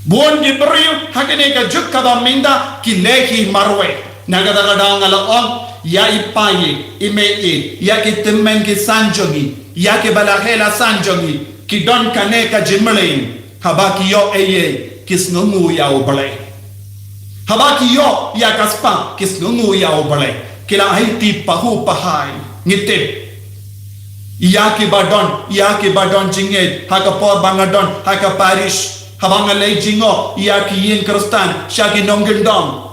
Bun ki briew ha kane ka juk kaba mynta ki leh ki marwei. Na kata ka daw nga la ong, ïa i paid, i meiid, ïa ki tymmen ki san jong ngi, ïa kiba la heh la san jong ngi, ki don kane ka jingmlien, haba ki ïoh eiei, ki sngewnguh ïa U Blei. Haba ki ïoh ïa ka spah, ki sngewnguh ïa U Blei. Ki la aiti pahuh pahai, ngi tip. Ïa kiba don, ïa kiba don jingngeit, ha ka por ba nga don ha ka parish, haba nga leit jngoh ïa ki ïing Khristan sha ki nongkyndong.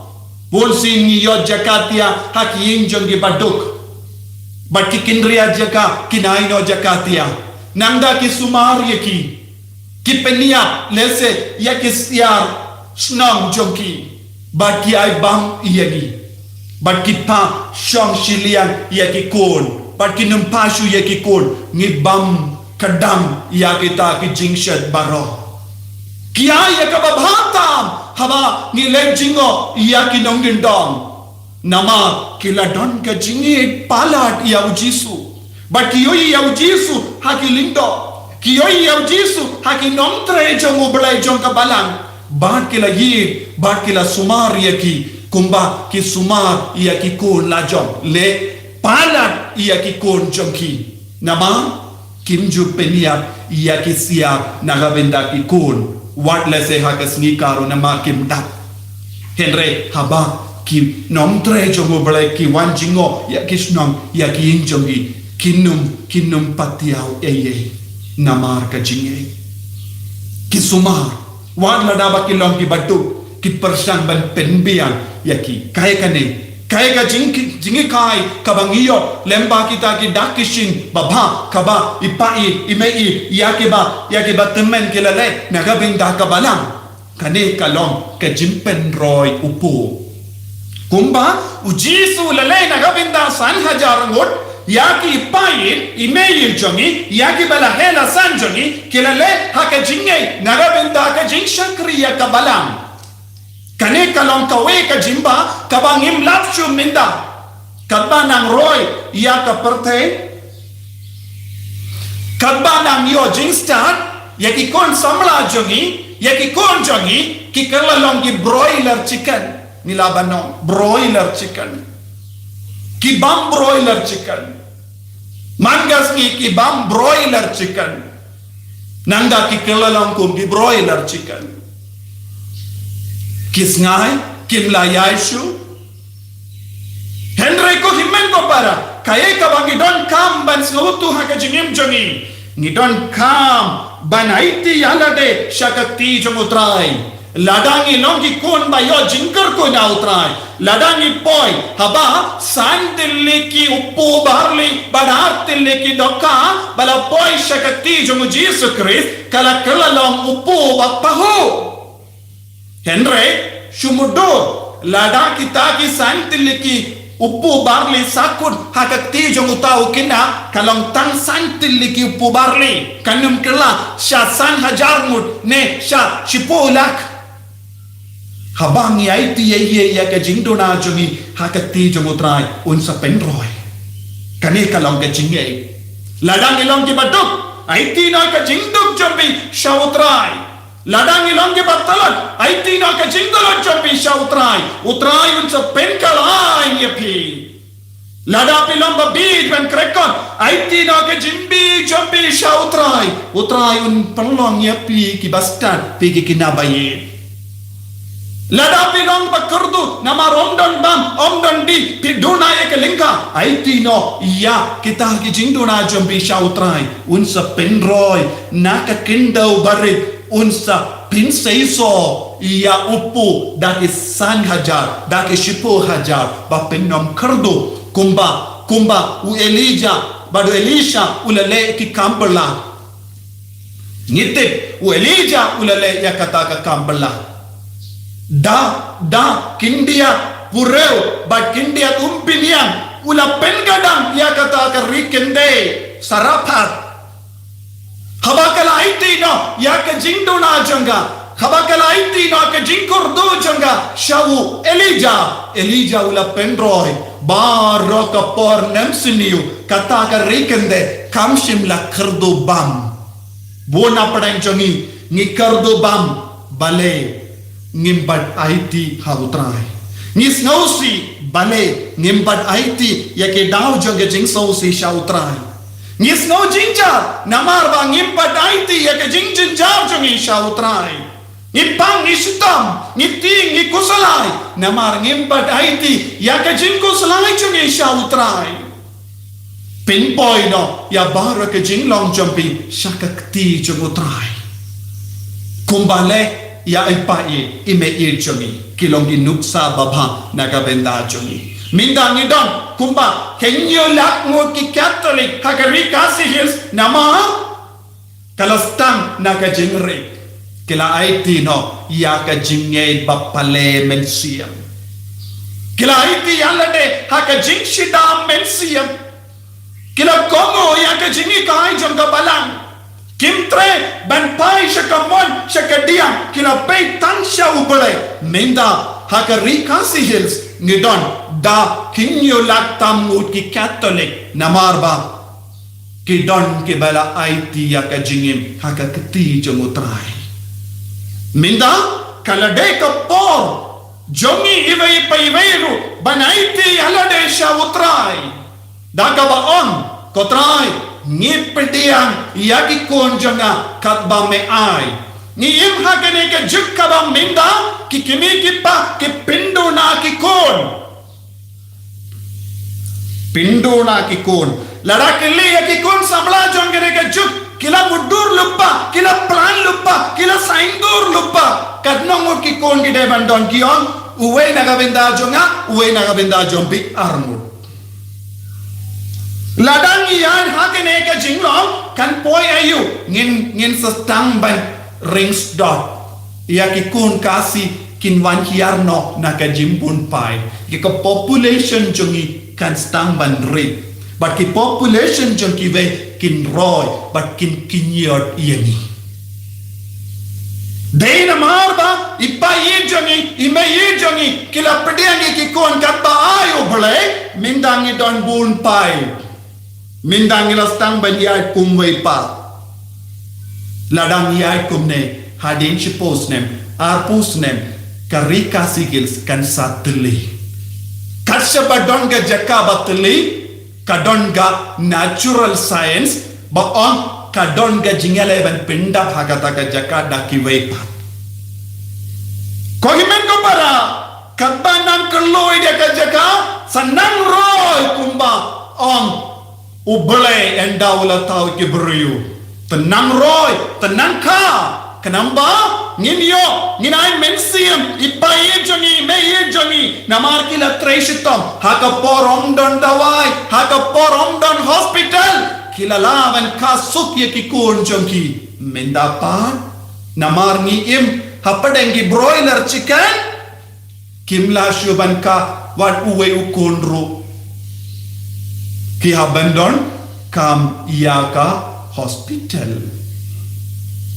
Bun sien ngi ïoh jakatia ha ki ïing jong ki baduk. Bad ki kynriah jaka kin ai noh jakatia. Nangta ki sumar ïa ki. Ki pynïap lehse ïa ki siar shnong jong ki. Bad ki ai bam ïa ngi. Bad ki pynshong shiliang ïa ki khun. Bad kin ym pynshoi ïa ki khun. Ngi bam kdang ïa kita ki jingshet baroh. Ki ai ïa kaba bha tam haba ngi leit jngoh ïa ki nongkyndong. Namar ki la don ka jingïeit palat ïa U Jisu. Bad ki ïohi ïa U Jisu ha ki lyngdoh. Ki ïohi ïa U Jisu ha ki nongtrei jong U Blei jong ka balang. Bad ki la ïeit, bad ki la sumar ïa ki, kumba ki sumar ïa ki khun la jong. Leh palat ïa ki khun jong ki. Namar kim ju pynïap ïa ki siar na ka bynta ki khun. Wat lehse ha ka sngi ka ruh namar kim dap. Hynrei haba ki nongtrei jong U Blei ki wan jngoh ïa ki shnong ïa ki ïing jong ki, kin ym, kin ym patiaw eiei namar ka jingngeit. Ki sumar, wat lada ba ki long ki baduk, ki pyrshang ban pynbiang ïa ki. Kaei kane, kaei ka jing, jinghikai kaba ngi ïoh lyngba kita ki dak ki shin babha, kaba i paid, i meiid, ïa kiba, ïa kiba tymmen ki la leh na ka bynta ka balang. Kane ka long ka jingpynroi u pop. Kumba U Jisu u la leh na ka bynta san hajar ngut, ïa ki paid, i meiid jong ngi, ïa kiba la heh la san jong ngi, ki la leh ha ka jingngeit na ka bynta ka jingshakri ïa ka balang. Kane ka long kawei ka jingbah kaba ngim lap shuh mynta. Katba nang roi ïa ka pyrthei, katba nang ïoh jingstad ïa ki khun samla jong ngi, ïa ki khun jong ngi, ki kylla long ki broiler chicken. Ngi lah ban ong broiler chicken. Ki bam broiler chicken. Man ka sngi ki bam broiler chicken. Nangta ki kylla long kum ki broiler chicken. Ki sngai, kim lah ïaid shuh. Hynrei ko hynmen ko para, Kaei kaba ngi donkam ban sngewthuh ha ka jingim jong ngi? Ngi donkam ban aiti ïa lade sha ka kti jong U Trai. Lada ngi long ki khun ba ïoh jingkyrkhu na U Trai, lada ngi poi, haba san tylli ki u pu barli bad ar tylli ki dohkha ba la poi sha ka kti jong U Jisu Khrist, ka la kylla long u pu ba pahuh. Hynrei shu mutdur, lada kita ki san tylli ki u pu barli sahkut ha ka kti jong uta u khynnah, ka long tang san tylli ki u pu barli, kan ym kylla sha san hajar ngut ne sha shiphew lak. Haba ngi aiti ïa, ïa, ïa ka jingduna jong ngi ha ka kti jong U Trai, un sa pynroi. Kane ka long ka jingngeit. Lada ngi long kiba duk, aiti noh ka jingduk jong phi sha U Trai. Lada ngi long kiba tlot, aiti noh ka jingtlot jong phi sha U Trai. U Trai un sa pynkylla ïa phi. Lada phi long ba bieit ban kyrkhu, aiti noh ka jingbieit jong phi sha U Trai. U Trai un pynlong ïa phi kiba stad, phi ki khynnah ba ïeit. Lada phi long ba kyrduh namar ym don bam, ym don dih, phi duna ïa ka lyngkha, aiti noh ïa kita ki jingduna jong phi sha U Trai. Un sa pynroi na ka khyndew barit, un sa pynseisoh ïa u pu da ki san hajar, da ki shiphew hajar, ba pynnym kyrduh, kumba, kumba u Elijah bad u Elisha u la leh ki kam bylla. Ngi tip u Elijah u la leh ïa kata ka kam bylla. Da, da khyndiat pyrthei bad khyndiat umphniang u la pyngadang ïa kata ka ri kyndei Sarephath. Haba ka la aiti noh ïa ka jingduna jong ka, haba ka la aiti noh ka jingkyrduh jong ka sha u Elijah, Elijah u la pynroi. Baroh ka por, ym sniew, kata ka ri kyndei kam shym la kyrduh bam. Bun na pdeng jong ngi, ngi kyrduh bam, balei ngim pat aiti ha U Trai? Ngi sngewsih, balei ngim pat aiti ïa ki daw jong ka jingsngewsih sha U Trai? Ngi sngew jynjar namar ba ngim pat aiti ïa ka jingjynjar jong ngi sha U Trai. Ngi pang, ngi shitom, ngi tieng, ngi khuslai namar ngim pat aiti ïa ka jingkhuslai jong ngi sha U Trai. Pynpoi noh ïa baroh ka jinglong jong phi sha ka kti jong U Trai. Kumba leh ïa i pa ïeit i mei ïeit jong ngi, ki long ki nuksa babha na ka bynta jong ngi. Mynta ngi don kumba hynñiew lak ngut ki Katholik ha ka ri Khasi Hills namar ka la sdang na ka jingngeit. Ki la aiti noh ïa ka jingngeit ba pale mynsiem. Ki la aiti ïa lade ha ka jingshida mynsiem. Ki la kohnguh ïa ka jinghikai jong ka balang. Kim treh ban phai sha ka mon sha ka diang, ki la peit tang sha U Blei. Mynta ha ka ri Khasi Hills ngi don da hynñiew lak tam ngut ki Katholik namar ba ki don kiba la aiti ïa ka jingim ha ka kti jong U Trai. Mynta ka la dei ka por jong ngi iwei pa iwei ruh ban aiti ïa lade sha U Trai. Da kaba ong, ko Trai, ngi pdiang ïa ki khun jong nga katba me ai. Ngi im ha kane ka juk kaba mynta, ki kmie ki kpa ki pynduna ki khun. Pynduna ki khun. Lada kylli ïa ki khun samla jong kane ka juk, ki la mutdur lypa, ki la plan lypa, ki la saiñdur lypa. Katno ngut ki khun ki dei ban don, ki ong, uwei na ka bynta jong nga, uwei na ka bynta jong phi, ar ngut. Lada ngi ïaid ha kane ka jinglong, kan poi aïu? Ngin, ngin sa sdang ban ring sdot. Ïa ki khun Khasi kin wan hiar noh na ka jingbun phai. Ïa ka population jong ngi kan sdang ban rit. Bad ki population jong kiwei kin roi, bad kin kynñiot ïa ngi. Dei namar ba i pa ïeit jong ngi, i mei ïeit jong ngi, ki la pdiang ïa ki khun katba ai U Blei, mynta ngi don bun phai. Mynta ngi la sdang ban ïaid kum wei pat. Lada ngi ïaid kumne, hadien shiphew snem, arphew snem, ka ri Khasi Hills kan sa thylli. Kat shaba don ka jaka ba thylli, ka don ka natural science, ba ong ka don ka jingïaleh ban pyndap ha kata ka jaka da kiwei pat. Ko hynmen ko para, katba nang khlaiñ da ka jaka, sa nang roi kumba Ong, U Blei un da u la thaw ki briew. Te nang roi, te nang kha. Khnang ba ngin ïoh, ngin ai mynsiem, i paid jong ngi, i meiieid jong ngi. Namar ki la trei shitom, ha ka por ym don dawai, ha ka por ym don hospital. Ki la lah ban kha suk ïa ki khun jong ki. Mynta pat, namar ngi im hapdeng ki broiler chicken, kim lah shuh ban kha wat uwei u khun ruh. Ki hap ban don kam ïa ka hospital.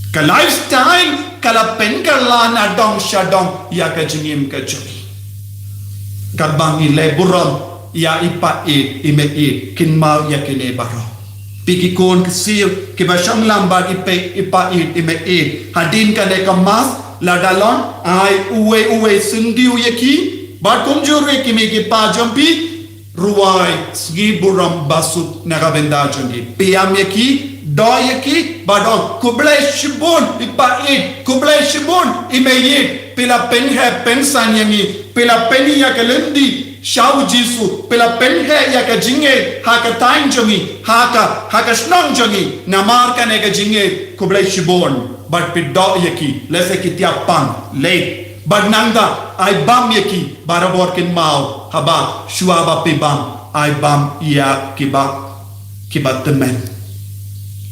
Ka lifestyle ka la pynkylla na dong sha dong ïa ka jingim ka jong ngi. Katba ngi leh burom ïa i paid, i meiieid, kynmaw ïa kine baroh. Phi ki khun ki siew kiba shong lang bad i paid, i paid, i meiieid. Hadien kane ka Mass, lada long, ai uwei uwei syndiew ïa ki. Bad kumjuh ruh ki mei ki pa jong phi, rwai sngi burom basuk na ka bynta jong ki. Pynïam ïa ki, doh ïa ki, bad ong, khublei shibun i paid, khublei shibun i meiieid. Phi la pynheh pynsan ïa ngi, phi la pyni ïa ka lynti sha u Jisu, phi la pynheh ïa ka jingngeit ha ka thaiñ jong ngi, ha ka, ha ka shnong jong ngi. Namar kane ka jingngeit, khublei shibun. Bad phi doh ïa ki, lehse ki thiah pang, leit. Bad nangta, ai bam ïa ki barabor, kynmaw, haba shuwa ba phi bam, ai bam ïa kiba, kiba tymmen.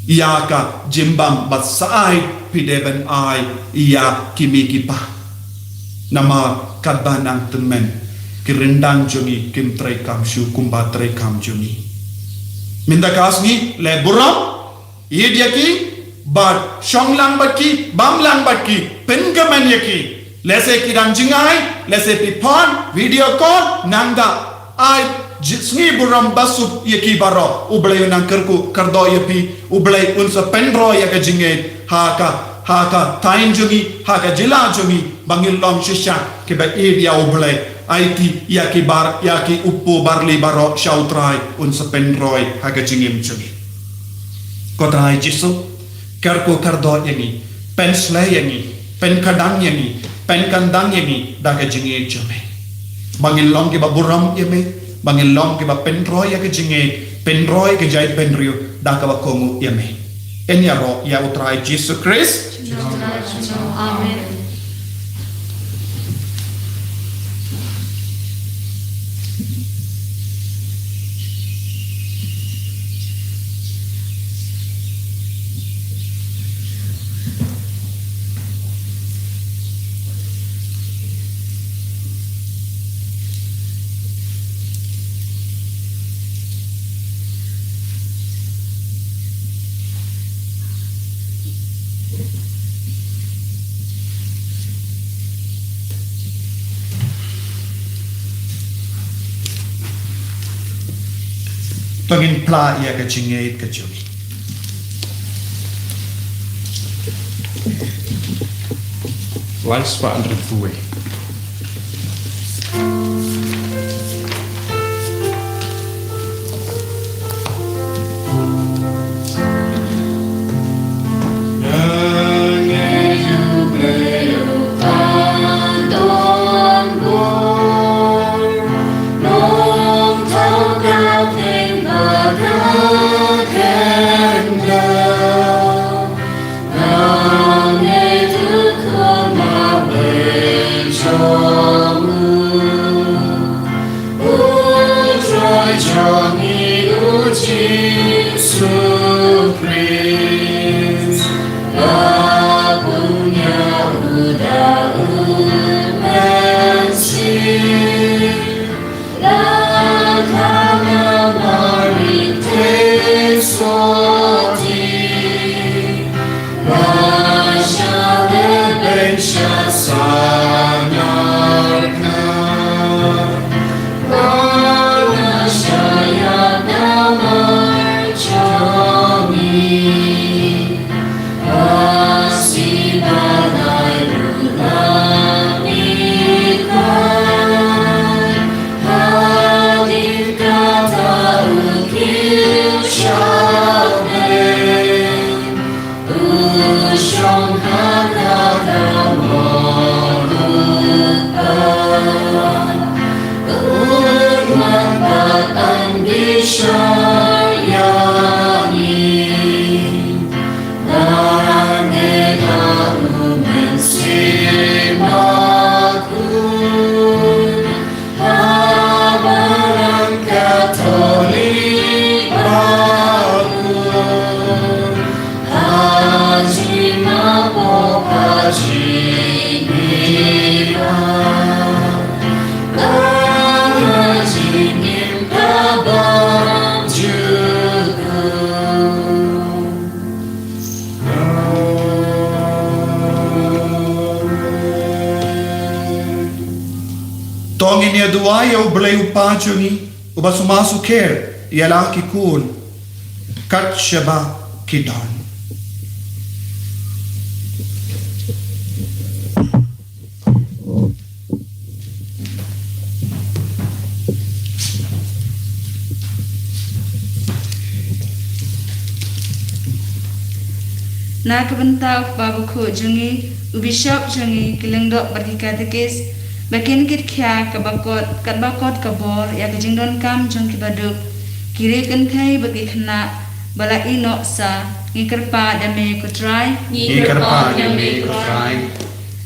Ïa ka jingbam ba sah ai phi dei ban ai ïa ki mei ki pa. Namar katba nang tymmen, ki ryndang jong ngi kim treikam shuh kumba treikam jong ngi. Mynta ka sngi, leh burom, ïeit ïa ki, bad shong lang bad ki, bam lang bad ki, pynkmen ïa ki. Lehse ki dang jngai, lehse phi phone, video call, nangta ai ji-, sngi burom basuk ïa ki baroh. U Blei un nang kyrkhu kyrdoh ïa phi, U Blei un sa pynroi ïa ka jingngeit ha ka, ha ka thaiñ jong ngi, ha ka jylla jong ngi, ba ngin long shisha kiba ïeit ïa U Blei. Aiti ïa ki bar, ïa ki upo barli baroh sha U Trai, un sa pynroi ha ka jingim jong ngi. Ko Trai Jisu, kyrkhu kyrdoh ïa ngi, pynshlei ïa ngi, pynkhatdang ïa ngi, pynkhamdang ïa ngi da ka jingngeit jong me. Ba ngin long kiba burom ïa me, ba ngin long kiba pynroi ïa ka jingngeit, pynroi ka jaitbynriew da kaba kohnguh ïa me. Yn ïaroh ïa U Trai Jisu Khrist. Amen. To ngin phla ïa ka jingngeit ka jong ngi. Lai spah hynriew phew wei. To ngin ïa duwai ïa U Blei U Kpa jong ngi, uba sumar sukher ïa la ki khun kat shaba ki don. Na ka bynta u Kpa Bakhuid jong ngi, u Bishop jong ngi, ki lyngdoh bad ki katekis, ba kin kit khia ka bakot, kat bakot ka bor, ïa ka jingdonkam jong ki baduk, ki riewkynthei bad ki khynnah, ba la ïehnoh sa, ngi kyrpad ïa me ko Trai. Ngi kyrpad ïa me ko Trai.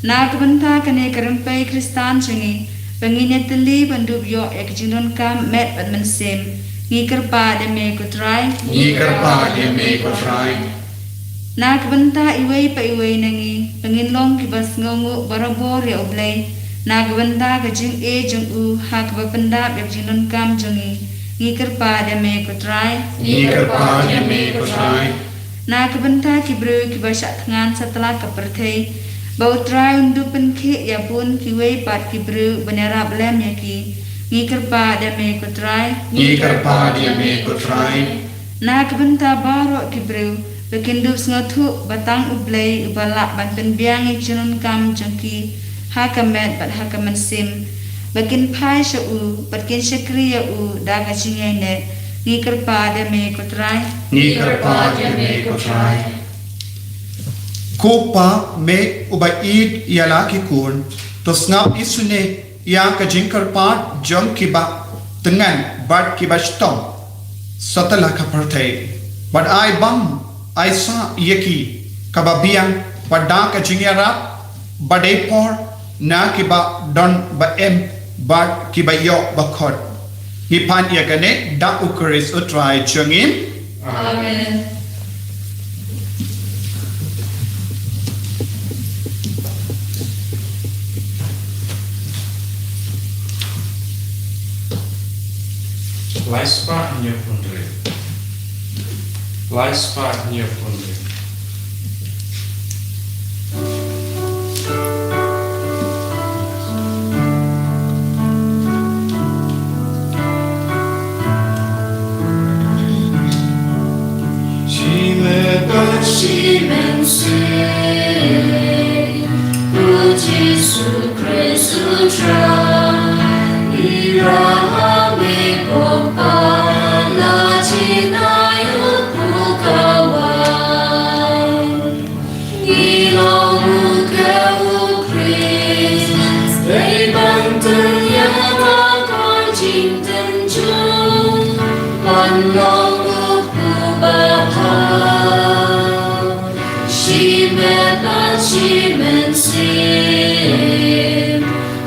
Na ka bynta kane ka rympei Khristan jong ngi, ba ngin ïatylli ban dup ïoh ïa ka jingdonkam met bad mynsiem, ngi kyrpad ïa me ko Trai. Ngi kyrpad ïa me ko Trai. Na ka bynta iwei pa iwei na ngi, ba ngin long kiba sngewnguh barabor ïa U Blei, na ka bynta ka jingïeit jong u, ha kaba pyndap ïa ka jingdonkam jong ngi, ngi kyrpad ïa me ko Trai. Ngi kyrpad ïa me ko Trai. Na ka bynta ki briew kiba shah thngan satlak ka pyrthei, ba U Trai un dup pynkhih ïa bun kiwei pat ki briew ban ïarap lem ïa ki, ngi kyrpad ïa me ko Trai. Ngi kyrpad ïa me ko Trai. Na ka bynta baroh ki briew, ba kin dup sngewthuh ba tang U Blei uba lah ban pynbiang ïa ki jingdonkam jong ki, ha ka met bad ha ka mynsiem, ba kin phai sha u, bad kin shakri ïa u da ka jingïaineh, ngi kyrpad ïa me ko Trai. Ngi kyrpad ïa me ko Trai. Ko Pa, me uba ïeit ïa la ki khun, to sngap isynei ïa ka jingkyrpad jong kiba thngan bad kiba shitom satlak ka pyrthei, bad ai bam ai sah ïa ki kaba biang, bad da ka jingïarap ba dei por na kiba don ba em bad kiba ïoh ba khot. Ngi pan ïa kane da U Khrist U Trai jong ngi. Amen. Lai spah hynñiewphew hynriew. Lai spah hynñiewphew hynriew. Shimet bad shi mynsiem, U Jisu Khrist U Trai, ngi ïarap ïa me ko Pa, la jngai u pukawai. Ngi long u ka u Khrist, dei ban tyrwa ïa ka jingtynjuh, ban long u pubha. Shimet bad shi mynsiem,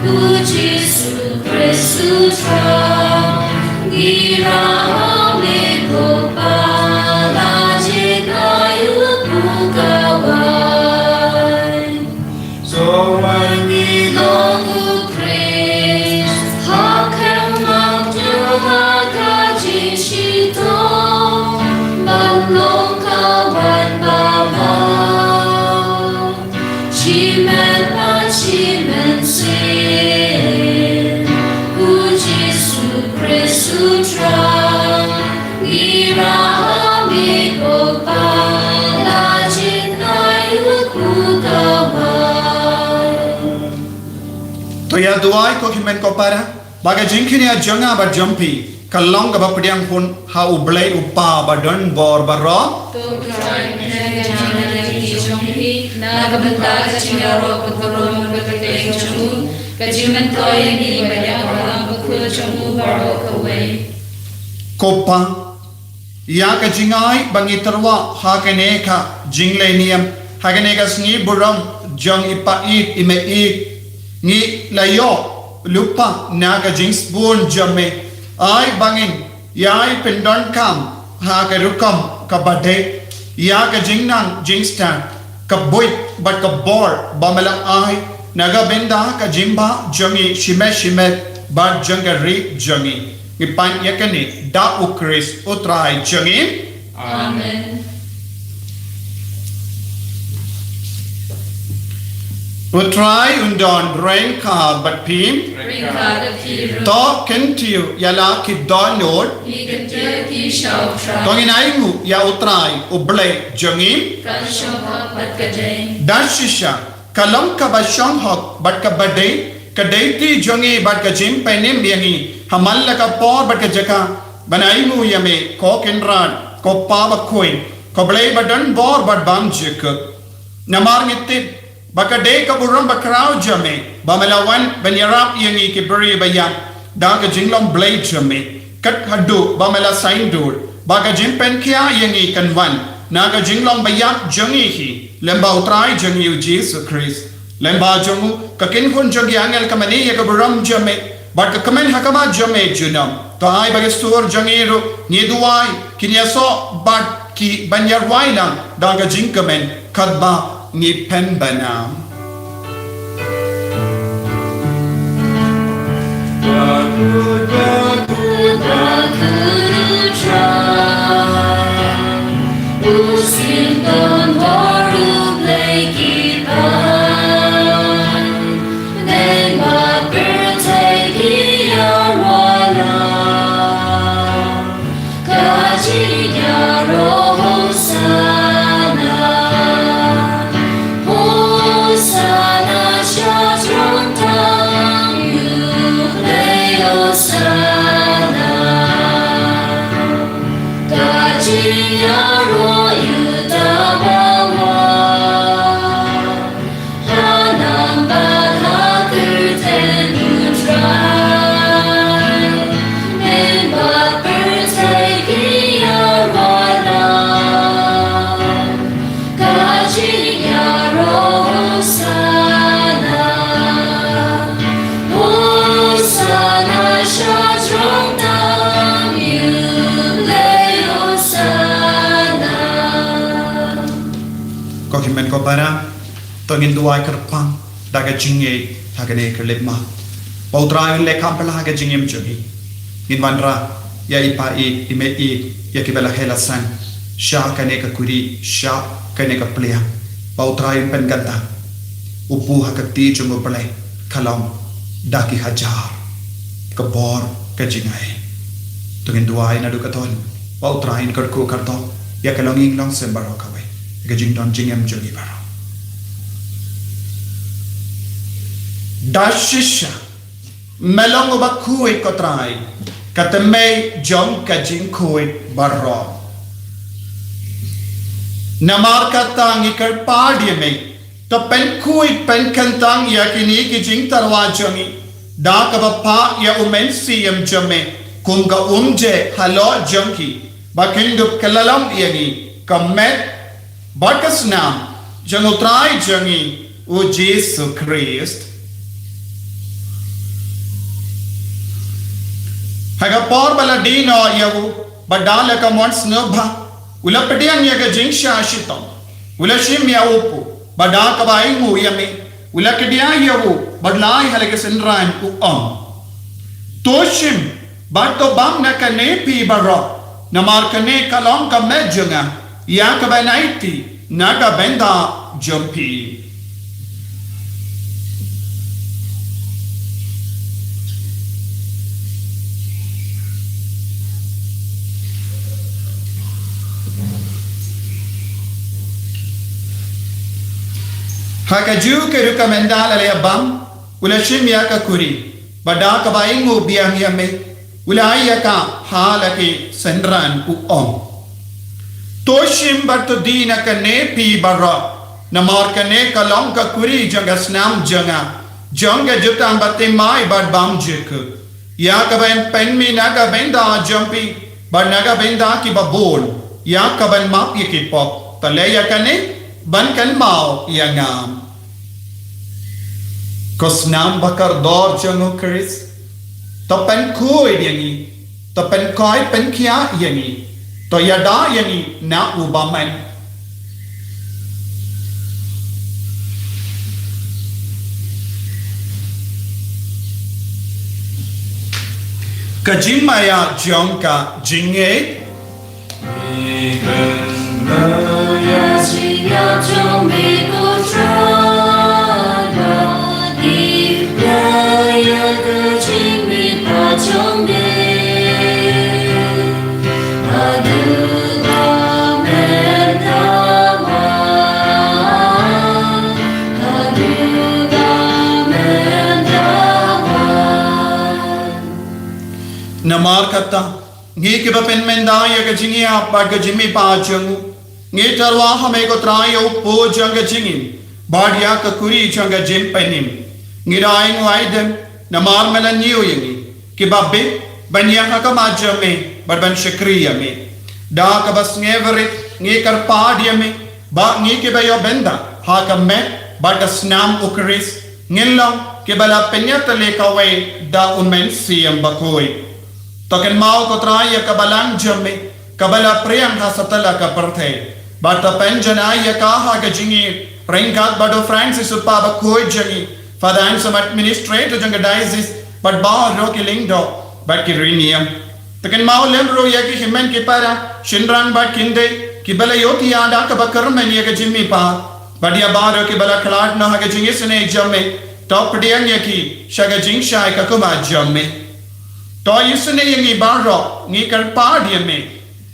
U Jisu Khrist U Trai, ngi ïarap ïa me ko Pa, la jngai u pukawai. Sa wan ngi long u Khrist, ha khmat jong u ha ka jingshitom, ban long ka wan babha. Shimet bad shi mynsiem, U Jisu Khrist U Trai, ngi ïarap ïa me ko Pa, la jngai u pukawai. To ïa duwai ko hynmen ko para, ba ka jingkynnoh jong nga bad jong phi kan long kaba pdiang hun ha U Blei U Kpa ba don bor baroh. To Trai, kynnoh jong nga na ki jong phi, na ka bynta ka jingïaroh ka burom bad ka kyrteng jong u, ka jingmyntoi ïa ngi bad ïa ka Balang Bakhuid jong u baroh kawei. Ko Pa, ïa ka jingai ba ngi tyrwa ha kane ka jingleh niam, ha kane ka sngi burom jong i Pa ïeit i Mei ïeit, ngi la ïoh lypa na ka jingsbun jong me. Ai ba ngin ïai pyndonkam ha ka rukom kaba dei. ïa ka jingnang jingstad, ka buit bad ka bor ba me la ai na ka bynta ka jingbah jong ngi shimet shimet bad jong ka ri jong ngi. Ngi pan ïa kane da U Khrist U Trai jong ngi. Amen. U Trai un don ryngkat bad phi. Ryngkat bad phi ruh. To kyntiew ïa la ki dohnud. Ngi kyntiew ïa ki sha U Trai. To ngin ainguh ïa U Trai U Blei jong ngi. Ka shong hok bad ka dei. Da shisha ka long kaba shong hok bad kaba dei, ka dei ti jong ngi bad ka jingpynim ïa ngi ha man la ka por bad ka jaka ban ainguh ïa me, ko Kynrad, ko Pa bakhuid, ko Blei ba don bor bad bymjukut. Namar ngi tip ba ka dei ka burom bakhraw jong me ba me la wan ban ïarap ïa ngi ki briew ba ïap da ka jinglong Blei jong me. Kat haduh ba me la saiñdur ba ka jingpynkhiah ïa ngi kan wan na ka jinglong ba ïap jong ngi hi, lyngba U Trai jong ngi U Jisu Khrist. Lyngba jong u ka kynhun jong ki angel ka mane ïa ka burom jong me bad ka kmen ha khmat jong me junom. To ai ba ki sur jong ngi ruh, ngi duwai, kin ïasoh bad ki ban ïarwai lang da ka jingkmen katba ngi pynbna. Ka jingïaroh Hosanna, Hosanna sha jrong tam ïa U Blei Hosanna. Ka jingïaroh ïa uta ba wan. Ko hynmen ko para, to ngin duwai kyrpang da ka jingngeit ha kane ka khyllipmat. Ba U Trai un leh kham phylla ha ka jingim jong ngi. Ngin wanrah ïa i pa i, i mei i, ïa kiba la heh la san sha kane ka kuri, sha kane ka pliang. Ba U Trai un pynkynta, u buh ha ka kti jong U Blei ka long da ki hajar ka bor ka jingaiei. To ngin duwai naduh kato, ba U Trai un kyrkhu kyrdoh ïa ka longïing longsem baroh kawei, ïa ka jingdon jingem jong ngi baroh. Da shisha me long uba khuid, ko Trai, ka tymmen jong ka jingkhuid baroh. Namar kata ngi kyrpad ïa me, to pynkhuid pynkyntang ïa kine ki jingtyrwa jong ngi da kaba phah ïa U Mynsiem jong me kum ka umjeh halor jong ki, ba kin dup kylla long ïa ngi ka met bad ka snam jong U Trai jong ngi U Jisu Khrist. Ha ka por ba la die noh ïa u, bad da la ka mon sngewbha u la pdiang ïa ka jingshah shitom, u la shim ïa u kpu, bad da kaba ainguh ïa me u la kdiah ïa u, bad la ai ha la ki synran, u ong: To shim bad to bam na kane phi baroh, namar kane ka long ka met jong nga ïa kaban aiti na ka bynta jong phi. Ha kajuh ka rukom, ynda la ïa bam, u la shim ïa ka kuri, bad da kaba ainguh biang ïa me u la ai ïa ka ha la ki synran, u ong: To shim bad to die na kane phi baroh, namar kane ka long ka kuri jong ka snam jong nga, jong ka jutang bathymmai bad bymjukut, ïa kaban pynmih na ka bynta jong phi bad na ka bynta kiba bun, ïa kaban map ïa ki pop. To leh ïa kane ban kynmaw ïa nga. Ko snam bakordor jong U Khrist, to pynkhuid ïa ngi, to pynkoit pynkhiah ïa ngi, to ïada ïa ngi na u bymman. Ka jingmaïa jong ka jingngeit. Namar kata, ngi kiba pynmynda ïa ka jingïap bad ka jingmihpat jong u, ngi tyrwa ha me ko Trai ïa u kpu jong ka jingim bad ïa ka kuri jong ka jingpynim. Ngi da ainguh aidem namar me la ñiew ïa ngi kiba bit ban ïeng ha khmat jong me bad ban shakri ïa me. Da kaba sngewrit ngi kyrpad ïa me ba ngi kiba ïoh bynda ha ka met bad ka snam u Khrist ngin long kiba la pynïatylli kawei da u Mynsiem Bakhuid. To kynmaw ko Trai ïa ka balang jong me kaba la phriang ha satlak ka pyrthei bad to pynjanai ïa ka ha ka jingïeit ryngkat bad u Francis u kpa bakhuid jong ngi, Father Anselm administrator jong ka diocese bad baroh ki lyngdoh bad ki riewniam. To kynmaw lem ruh ïa ki hynmen ki para, shynrang bad khyndai kiba la ïohthiah da kaba kyrmen ïa ka jingmihpat bad ïa baroh kiba la khlad noh ha ka jingisynei jong me, to pdiang ïa ki sha ka jingshai ka khmat jong me. To isynei ïa ngi baroh, ngi kyrpad ïa me.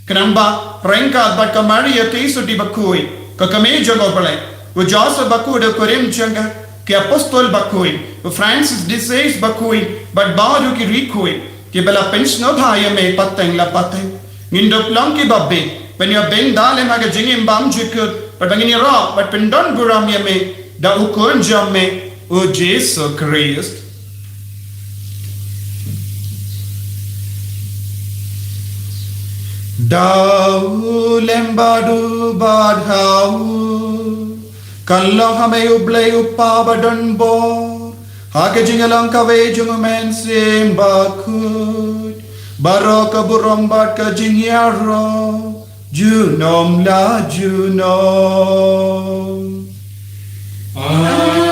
Khnang ba ryngkat bad ka Maria Theisotti bakhuid, ka kmie jong u Blei, u Joseph bakhuid u kurim jong ka, ki apostol bakhuid, u Francis de Sales bakhuid bad baroh ki riewkhuid kiba la pynsngewbha ïa me pateng la pateng, ngin dup long kiba bit ban ïoh bynda lem ha ka jingim bymjukut bad ba ngin ïaroh bad pyndonburom ïa me da u Khun jong me, u Jisu Khrist. Da u lem bad u bad ha u, kan long ha me U Blei U Kpa ba don bor, ha ka jingïalang kawei jong u Mynsiem Bakhuid, baroh ka burom bad ka jingïaroh junom la junom. Amen.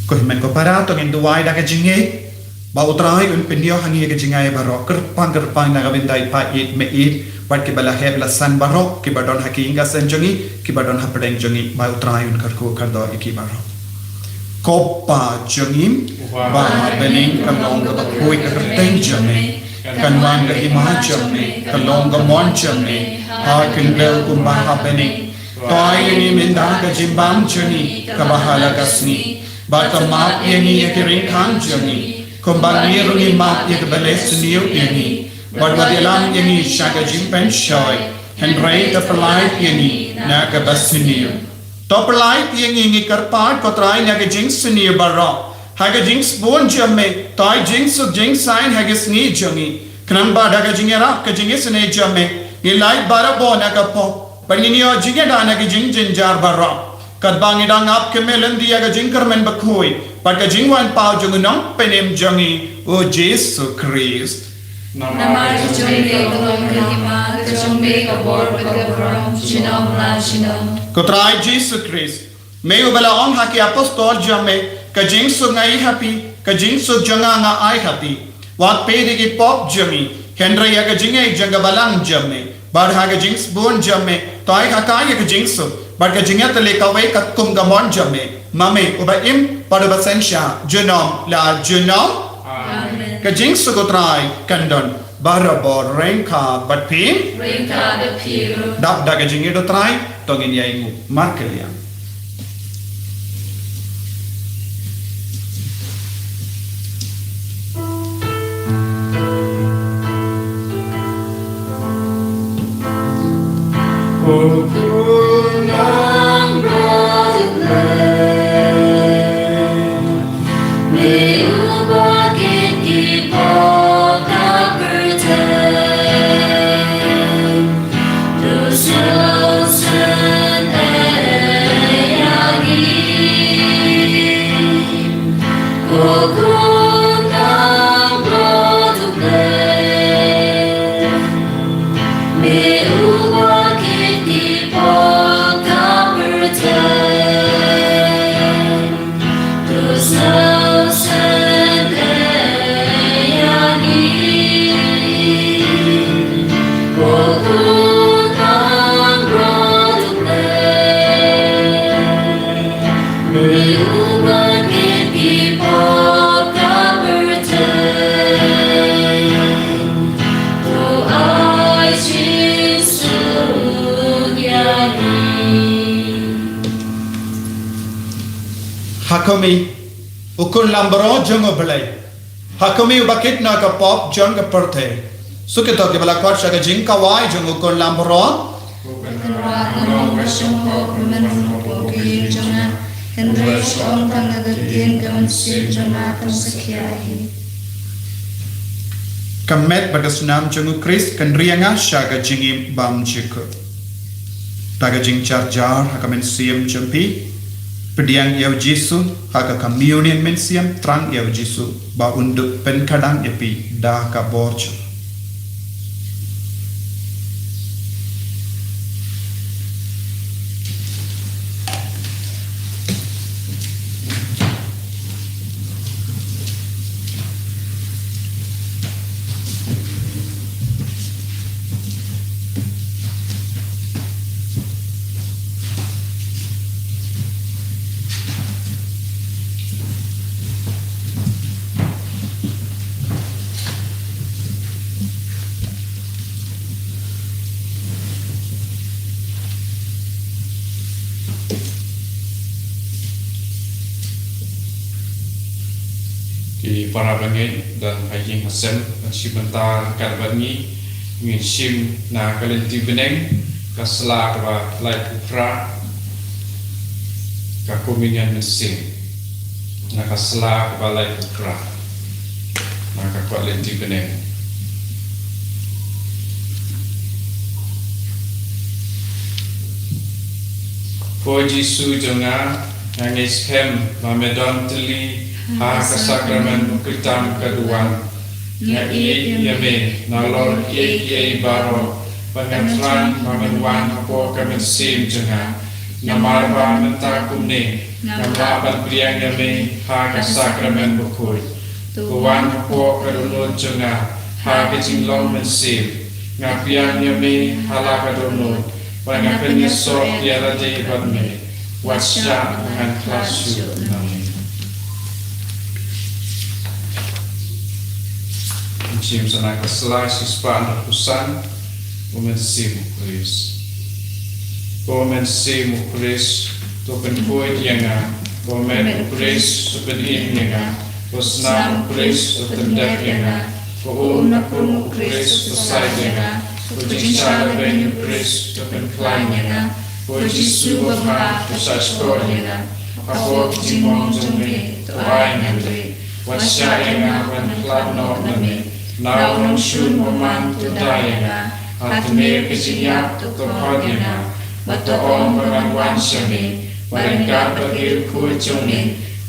Ko hynmen ko para, to ngin duwai da ka jingngeit ba U Trai un pynïoh ha ngi ïa ka jingai baroh, kyrpang kyrpang na ka bynta i Pa, i Mei, bad kiba la heh la san baroh, kiba don ha ki ïing ka sem jong ngi, kiba don hapdeng jong ngi, ba U Trai un kyrkhu kyrdoh ïa ki baroh. Ko Pa jong ngi ba ha bneng, kan long kaba khuid ka kyrteng jong me, kan wan ka hima jong me, kan long ka mon jong me ha khyndew kumba ha bneng. To ai ïa ngi mynta ka jingbam jong ngi kaba ha la ka sngi, bad to map ïa ngi ïa ki ryngkang jong ngi, kumba ngi ruh ngi map ïa kiba leh sniew ïa ngi, bad wat ïalam ïa ngi sha ka jingpynshoi, hynrei to pyllait ïa ngi na kaba sniew. To pyllait ïa ngi, ngi kyrpad ko Trai, na ka jingsniew baroh, ha ka jingsbun jong me, to ai jingsuk jingsaiñ ha ka sngi jong ngi, khnang ba da ka jingïarap ka jingisynei jong me, ngin lait barabor na ka pop, bad ngin ïoh jingïada na ka jingjynjar baroh, katba ngi dang ap kyrmen lynti ïa ka jingkyrmen bakhuid bad ka jingwan paw jong u Nongpynim jong ngi, u Jisu Khrist. Namar ka jong me ka long ka hima, ka jong me ka bor bad ka burom junom la junom. Ko Trai Jisu Khrist, me uba la ong ha ki apostol jong me, ka jingsuk nga ai ha phi, ka jingsuk jong nga nga ai ha phi. Wat peit ïa ki pop jong ngi, hynrei ïa ka jingngeit jong ka balang jong me, bad ha ka jingsbun jong me, to ai ha ka ïa ka jingsuk bad ka jingïatylli kawei katkum ka mon jong me, ma me uba im bad uba synshar junom la junom. Amen. Ka jingsuk U Trai kan don barabor ryngkat bad phi. Ryngkat bad phi ruh. Dap da ka jingïeit U Trai, to ngin ïainguh markylliang. Kumi, u khun lambaroh jong u Blei. Ha kumi u bakit na ka pop jong ka pyrthei. Suk ito ki ba la kwat sha ka jingkawai jong u khun lambaroh. Kynrad na ka jong ko kumne ko ki jong nga. Hynrei sha ong tang ka ktien ka mynsiem jong nga kan sa khia hi. Ka met bad ka snam jong u Khrist kan ri ïa nga sha ka jingim bymjukut. Da ka jingjar jar ha ka mynsiem jong phi. Pdiang ïa u Jisu ha ka communion mynsiem, thrang ïa u Jisu ba un dup pynkhadang ïa phi da ka bor jong u. Ki para bangeit, don ha ïing ha sem, ban shim bynta ryngkat bad ngi, ngin shim na ka lynti bneng, ka sla kaba laiphew phra, ka communion mynsiem. Na ka sla kaba laiphew phra. Na ka kot lynti bneng. Ko Jisu jong nga, nga ngeit skhem ba me don tylli ha ka sakramen bakhuid tam ka duwan. Nga ïeit ïa me nalor kiei kiei baroh, bad nga thrang ba men wan hapoh ka mynsiem jong nga. Namar ba mynta kumne ngam lah ban pdiang ïa me ha ka sakramen bakhuid. To wan hapoh ka dohnud jong nga ha ka jinglong mynsiem. Nga pdiang ïa me ha la ka dohnud, bad nga pynïasoh ïa lade bad me. Wat shah ba ngan khlad shuh na me. Shim sa na ka sla shispah hynriewphew san. Ko Mynsiem u Khrist. Ko Mynsiem u Khrist, to pynkhuid ïa nga. Ko Met u Khrist, to pynim ïa nga. Ko Snam u Khrist, to pyndep ïa nga. Ko Um na kum u Khrist, to said ïa nga. Ko jingshah lehbeiñ u Khrist, to pynkhlaiñ ïa nga. Ko Jisu babha, to shahshkor ïa nga. Hapoh ka jingmong jong me, to ai ngan rieh. Wat shah ïa nga ban khlad noh na me. Na u nongshun bymman to da ïa nga. Ha tmier ka jingïap to khot ïa nga. Bad to ong ba ngan wan sha me. Bad ryngkat bad ki riewkhuid jong me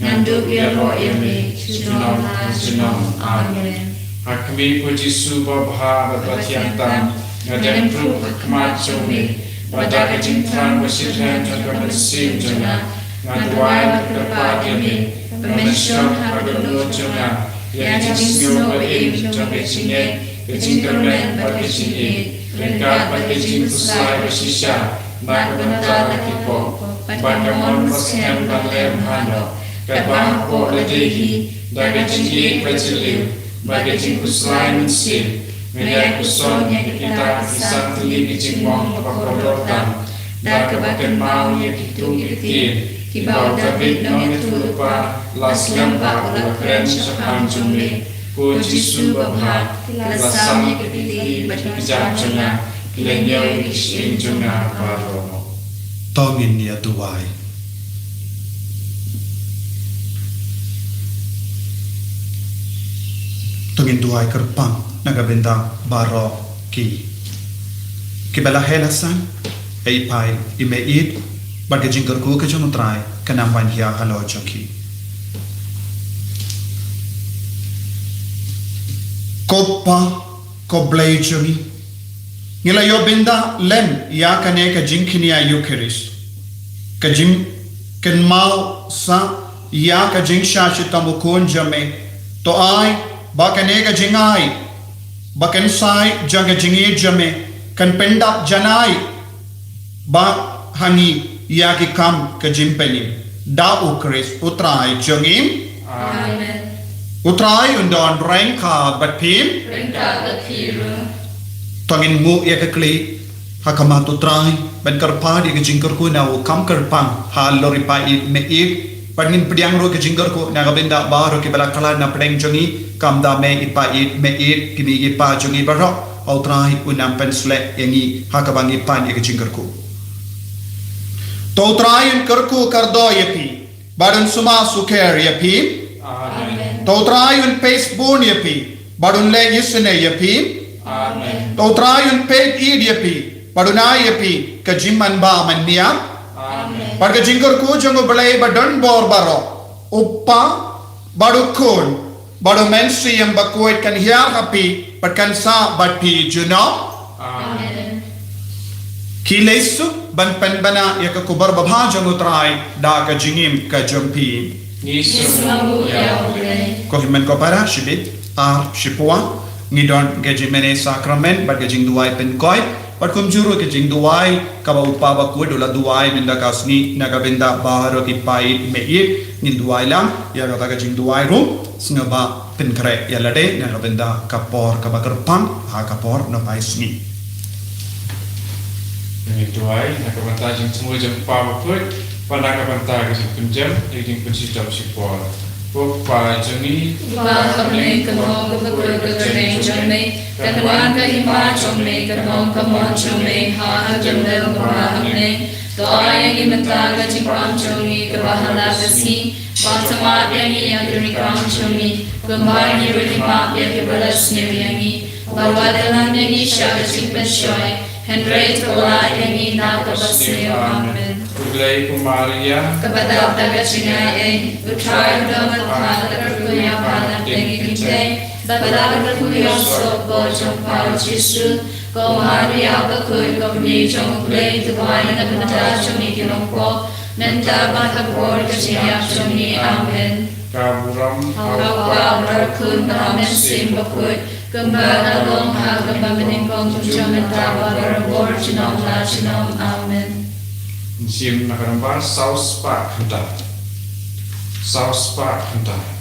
ngan dup ïaroh ïa me junom ha junom. Amen. Ha khmih, ko Jisu babha bad bathiang tam, nga dem ruh ha khmat jong me. Bad da ka jingthrang ba shitrhem jong ka mynsiem jong nga, nga duwai bad kyrpad ïa me ba men shong ha ka dohnud jong nga ïa ka jingsngew ba im jong ka jingngeit, ka jingkyrmen bad ka jingïeit, ryngkat bad ka jingkhuslai ba shisha na ka bynta la ki pop, bad ka mon ba skhem ban leh bhanoh, katba hapoh lade hi da ka jingïeit ba jylliew bad ka jingkhuslai mynsiem, nga ïaid puson ïa kita ki san tylli ki jingmong ba kordor tam, da kaba kynmaw ïa kito ki ktien kiba u Dabid nongïathuhlypa la slem bad u la kren shaphang jong me. Ko Jisu babha, ki la sam ïa ki kti bad ki kjat jong nga, ki la ñiew ïa ki shyieng jong nga baroh. To ngin ïa duwai. To ngin duwai kyrpang na ka bynta baroh ki, kiba la heh la san ha i phai i meiit, bad ka jingkyrkhu ka jong u Trai kan nang ban ïaid halor jong ki. Ko Pa, ko Blei jong ngi, ngi la ïoh bynta lem ïa kane ka jingkñia Eukharist, ka jingkynmaw sah ïa ka jingshah shitom u Khun jong me. To ai ba kane ka jingai ba kynsai jong ka jingïeit jong me kan pyndap janai bad ha ngi ïa ki kam ka jingpynim. Da u Khrist u Trai jong ngi. Amen. U Trai un don ryngkat bad phi. Ryngkat bad phi ruh. To ngin nguh ïa ka khlieh ha khmat u Trai ban kyrpad ïa ka jingkyrkhu na u kham kyrpang halor i phai i meiit. Bad ngin pdiang ruh ka jingkyrkhu na ka bynta baroh kiba la khlad na pdeng jong ngi, kam da mei i pa ïeit, mei ïeit, ki mei i pa jong ngi baroh. U Trai un nang pynshlur ïa ngi ha kaba ngi pan ïa ka jingkyrkhu. To U Trai un kyrkhu kyrdoh ïa phi, bad un sumar sukher ïa phi. Amen. To U Trai un peit bun ïa phi, bad un leh isynei ïa phi. Amen. To U Trai un peit ïeit ïa phi, bad un ai ïa phi ka jingmanbha mynmiet. Amen. Bad ka jingkyrkhu jong U Blei ba don bor baroh, U Kpa, bad U Khun, bad U Mynsiem Bakhuid kan hiar ha phi, bad kan sah bad phi junom. Amen. Ki leit suk ban pynbna ïa ka khubor babha jong U Trai da ka jingim ka jong phi. Ngi sngewbha ïa U Blei. Ko hynmen ko para, shibit ar shiphew, ngi don ka jingmane sakramen bad ka jingduwai pynkhuid, bad kumjuh ruh ka jingduwai kaba U Kpa Bakhuid u la duwai mynta ka sngi na ka bynta baroh ki pa ïeit, mei ïeit, ngin duwai lang ïa kata ka jingduwai ruh. Sngewbha pynkhreh ïa lade na ka bynta ka por kaba kyrpang ha ka por na pai sngi. Ngi duwai na ka bynta jingthmu jong U Kpa Bakhuid, bad na ka bynta ka jingpynjem, ka jingpynshitom shipor. Ko Kpa jong ngi, uba ha bneng, ka long bakhuid ka kyrteng jong me, kan wan ka hima jong me, kan long ka mon jong me ha ka khyndew kumba ha bneng. To ai ïa ngi mynta ka jingpang jong ngi kaba ha la ka sngi, bad to map ïa ngi ïa ki riewkam jong ngi, kumba ngi ruh ngi map ïa kiba la sniew ïa ngi. Bad wat ïalam ïa ngi sha ka jingpynshoi, hynrei to la ïa ngi na kaba sniew. Amen. Khublei ko Maria, kaba dap da ka jingaiei, U Trai u don bad pha, to kyrkhu ïa pha na pdeng ki kynthei, bad la kyrkhu ïa u soh bor jong pha U Jisu. Ko Maria bakhuid, ko kmie jong U Blei, to duwai na ka bynta jong ngi ki nongpop, mynta bad ha ka por ka jingïap jong ngi. Amen. Ka burom ha U Kpa, ha U Khun bad ha U Mynsiem Bakhuid, kumba ka long ha kaba nyngkong, kumjuh mynta bad barabor, junom la junom. Amen. Ngin shim na ka nambar saw spah khyndai. Saw spah khyndai.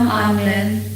Amen.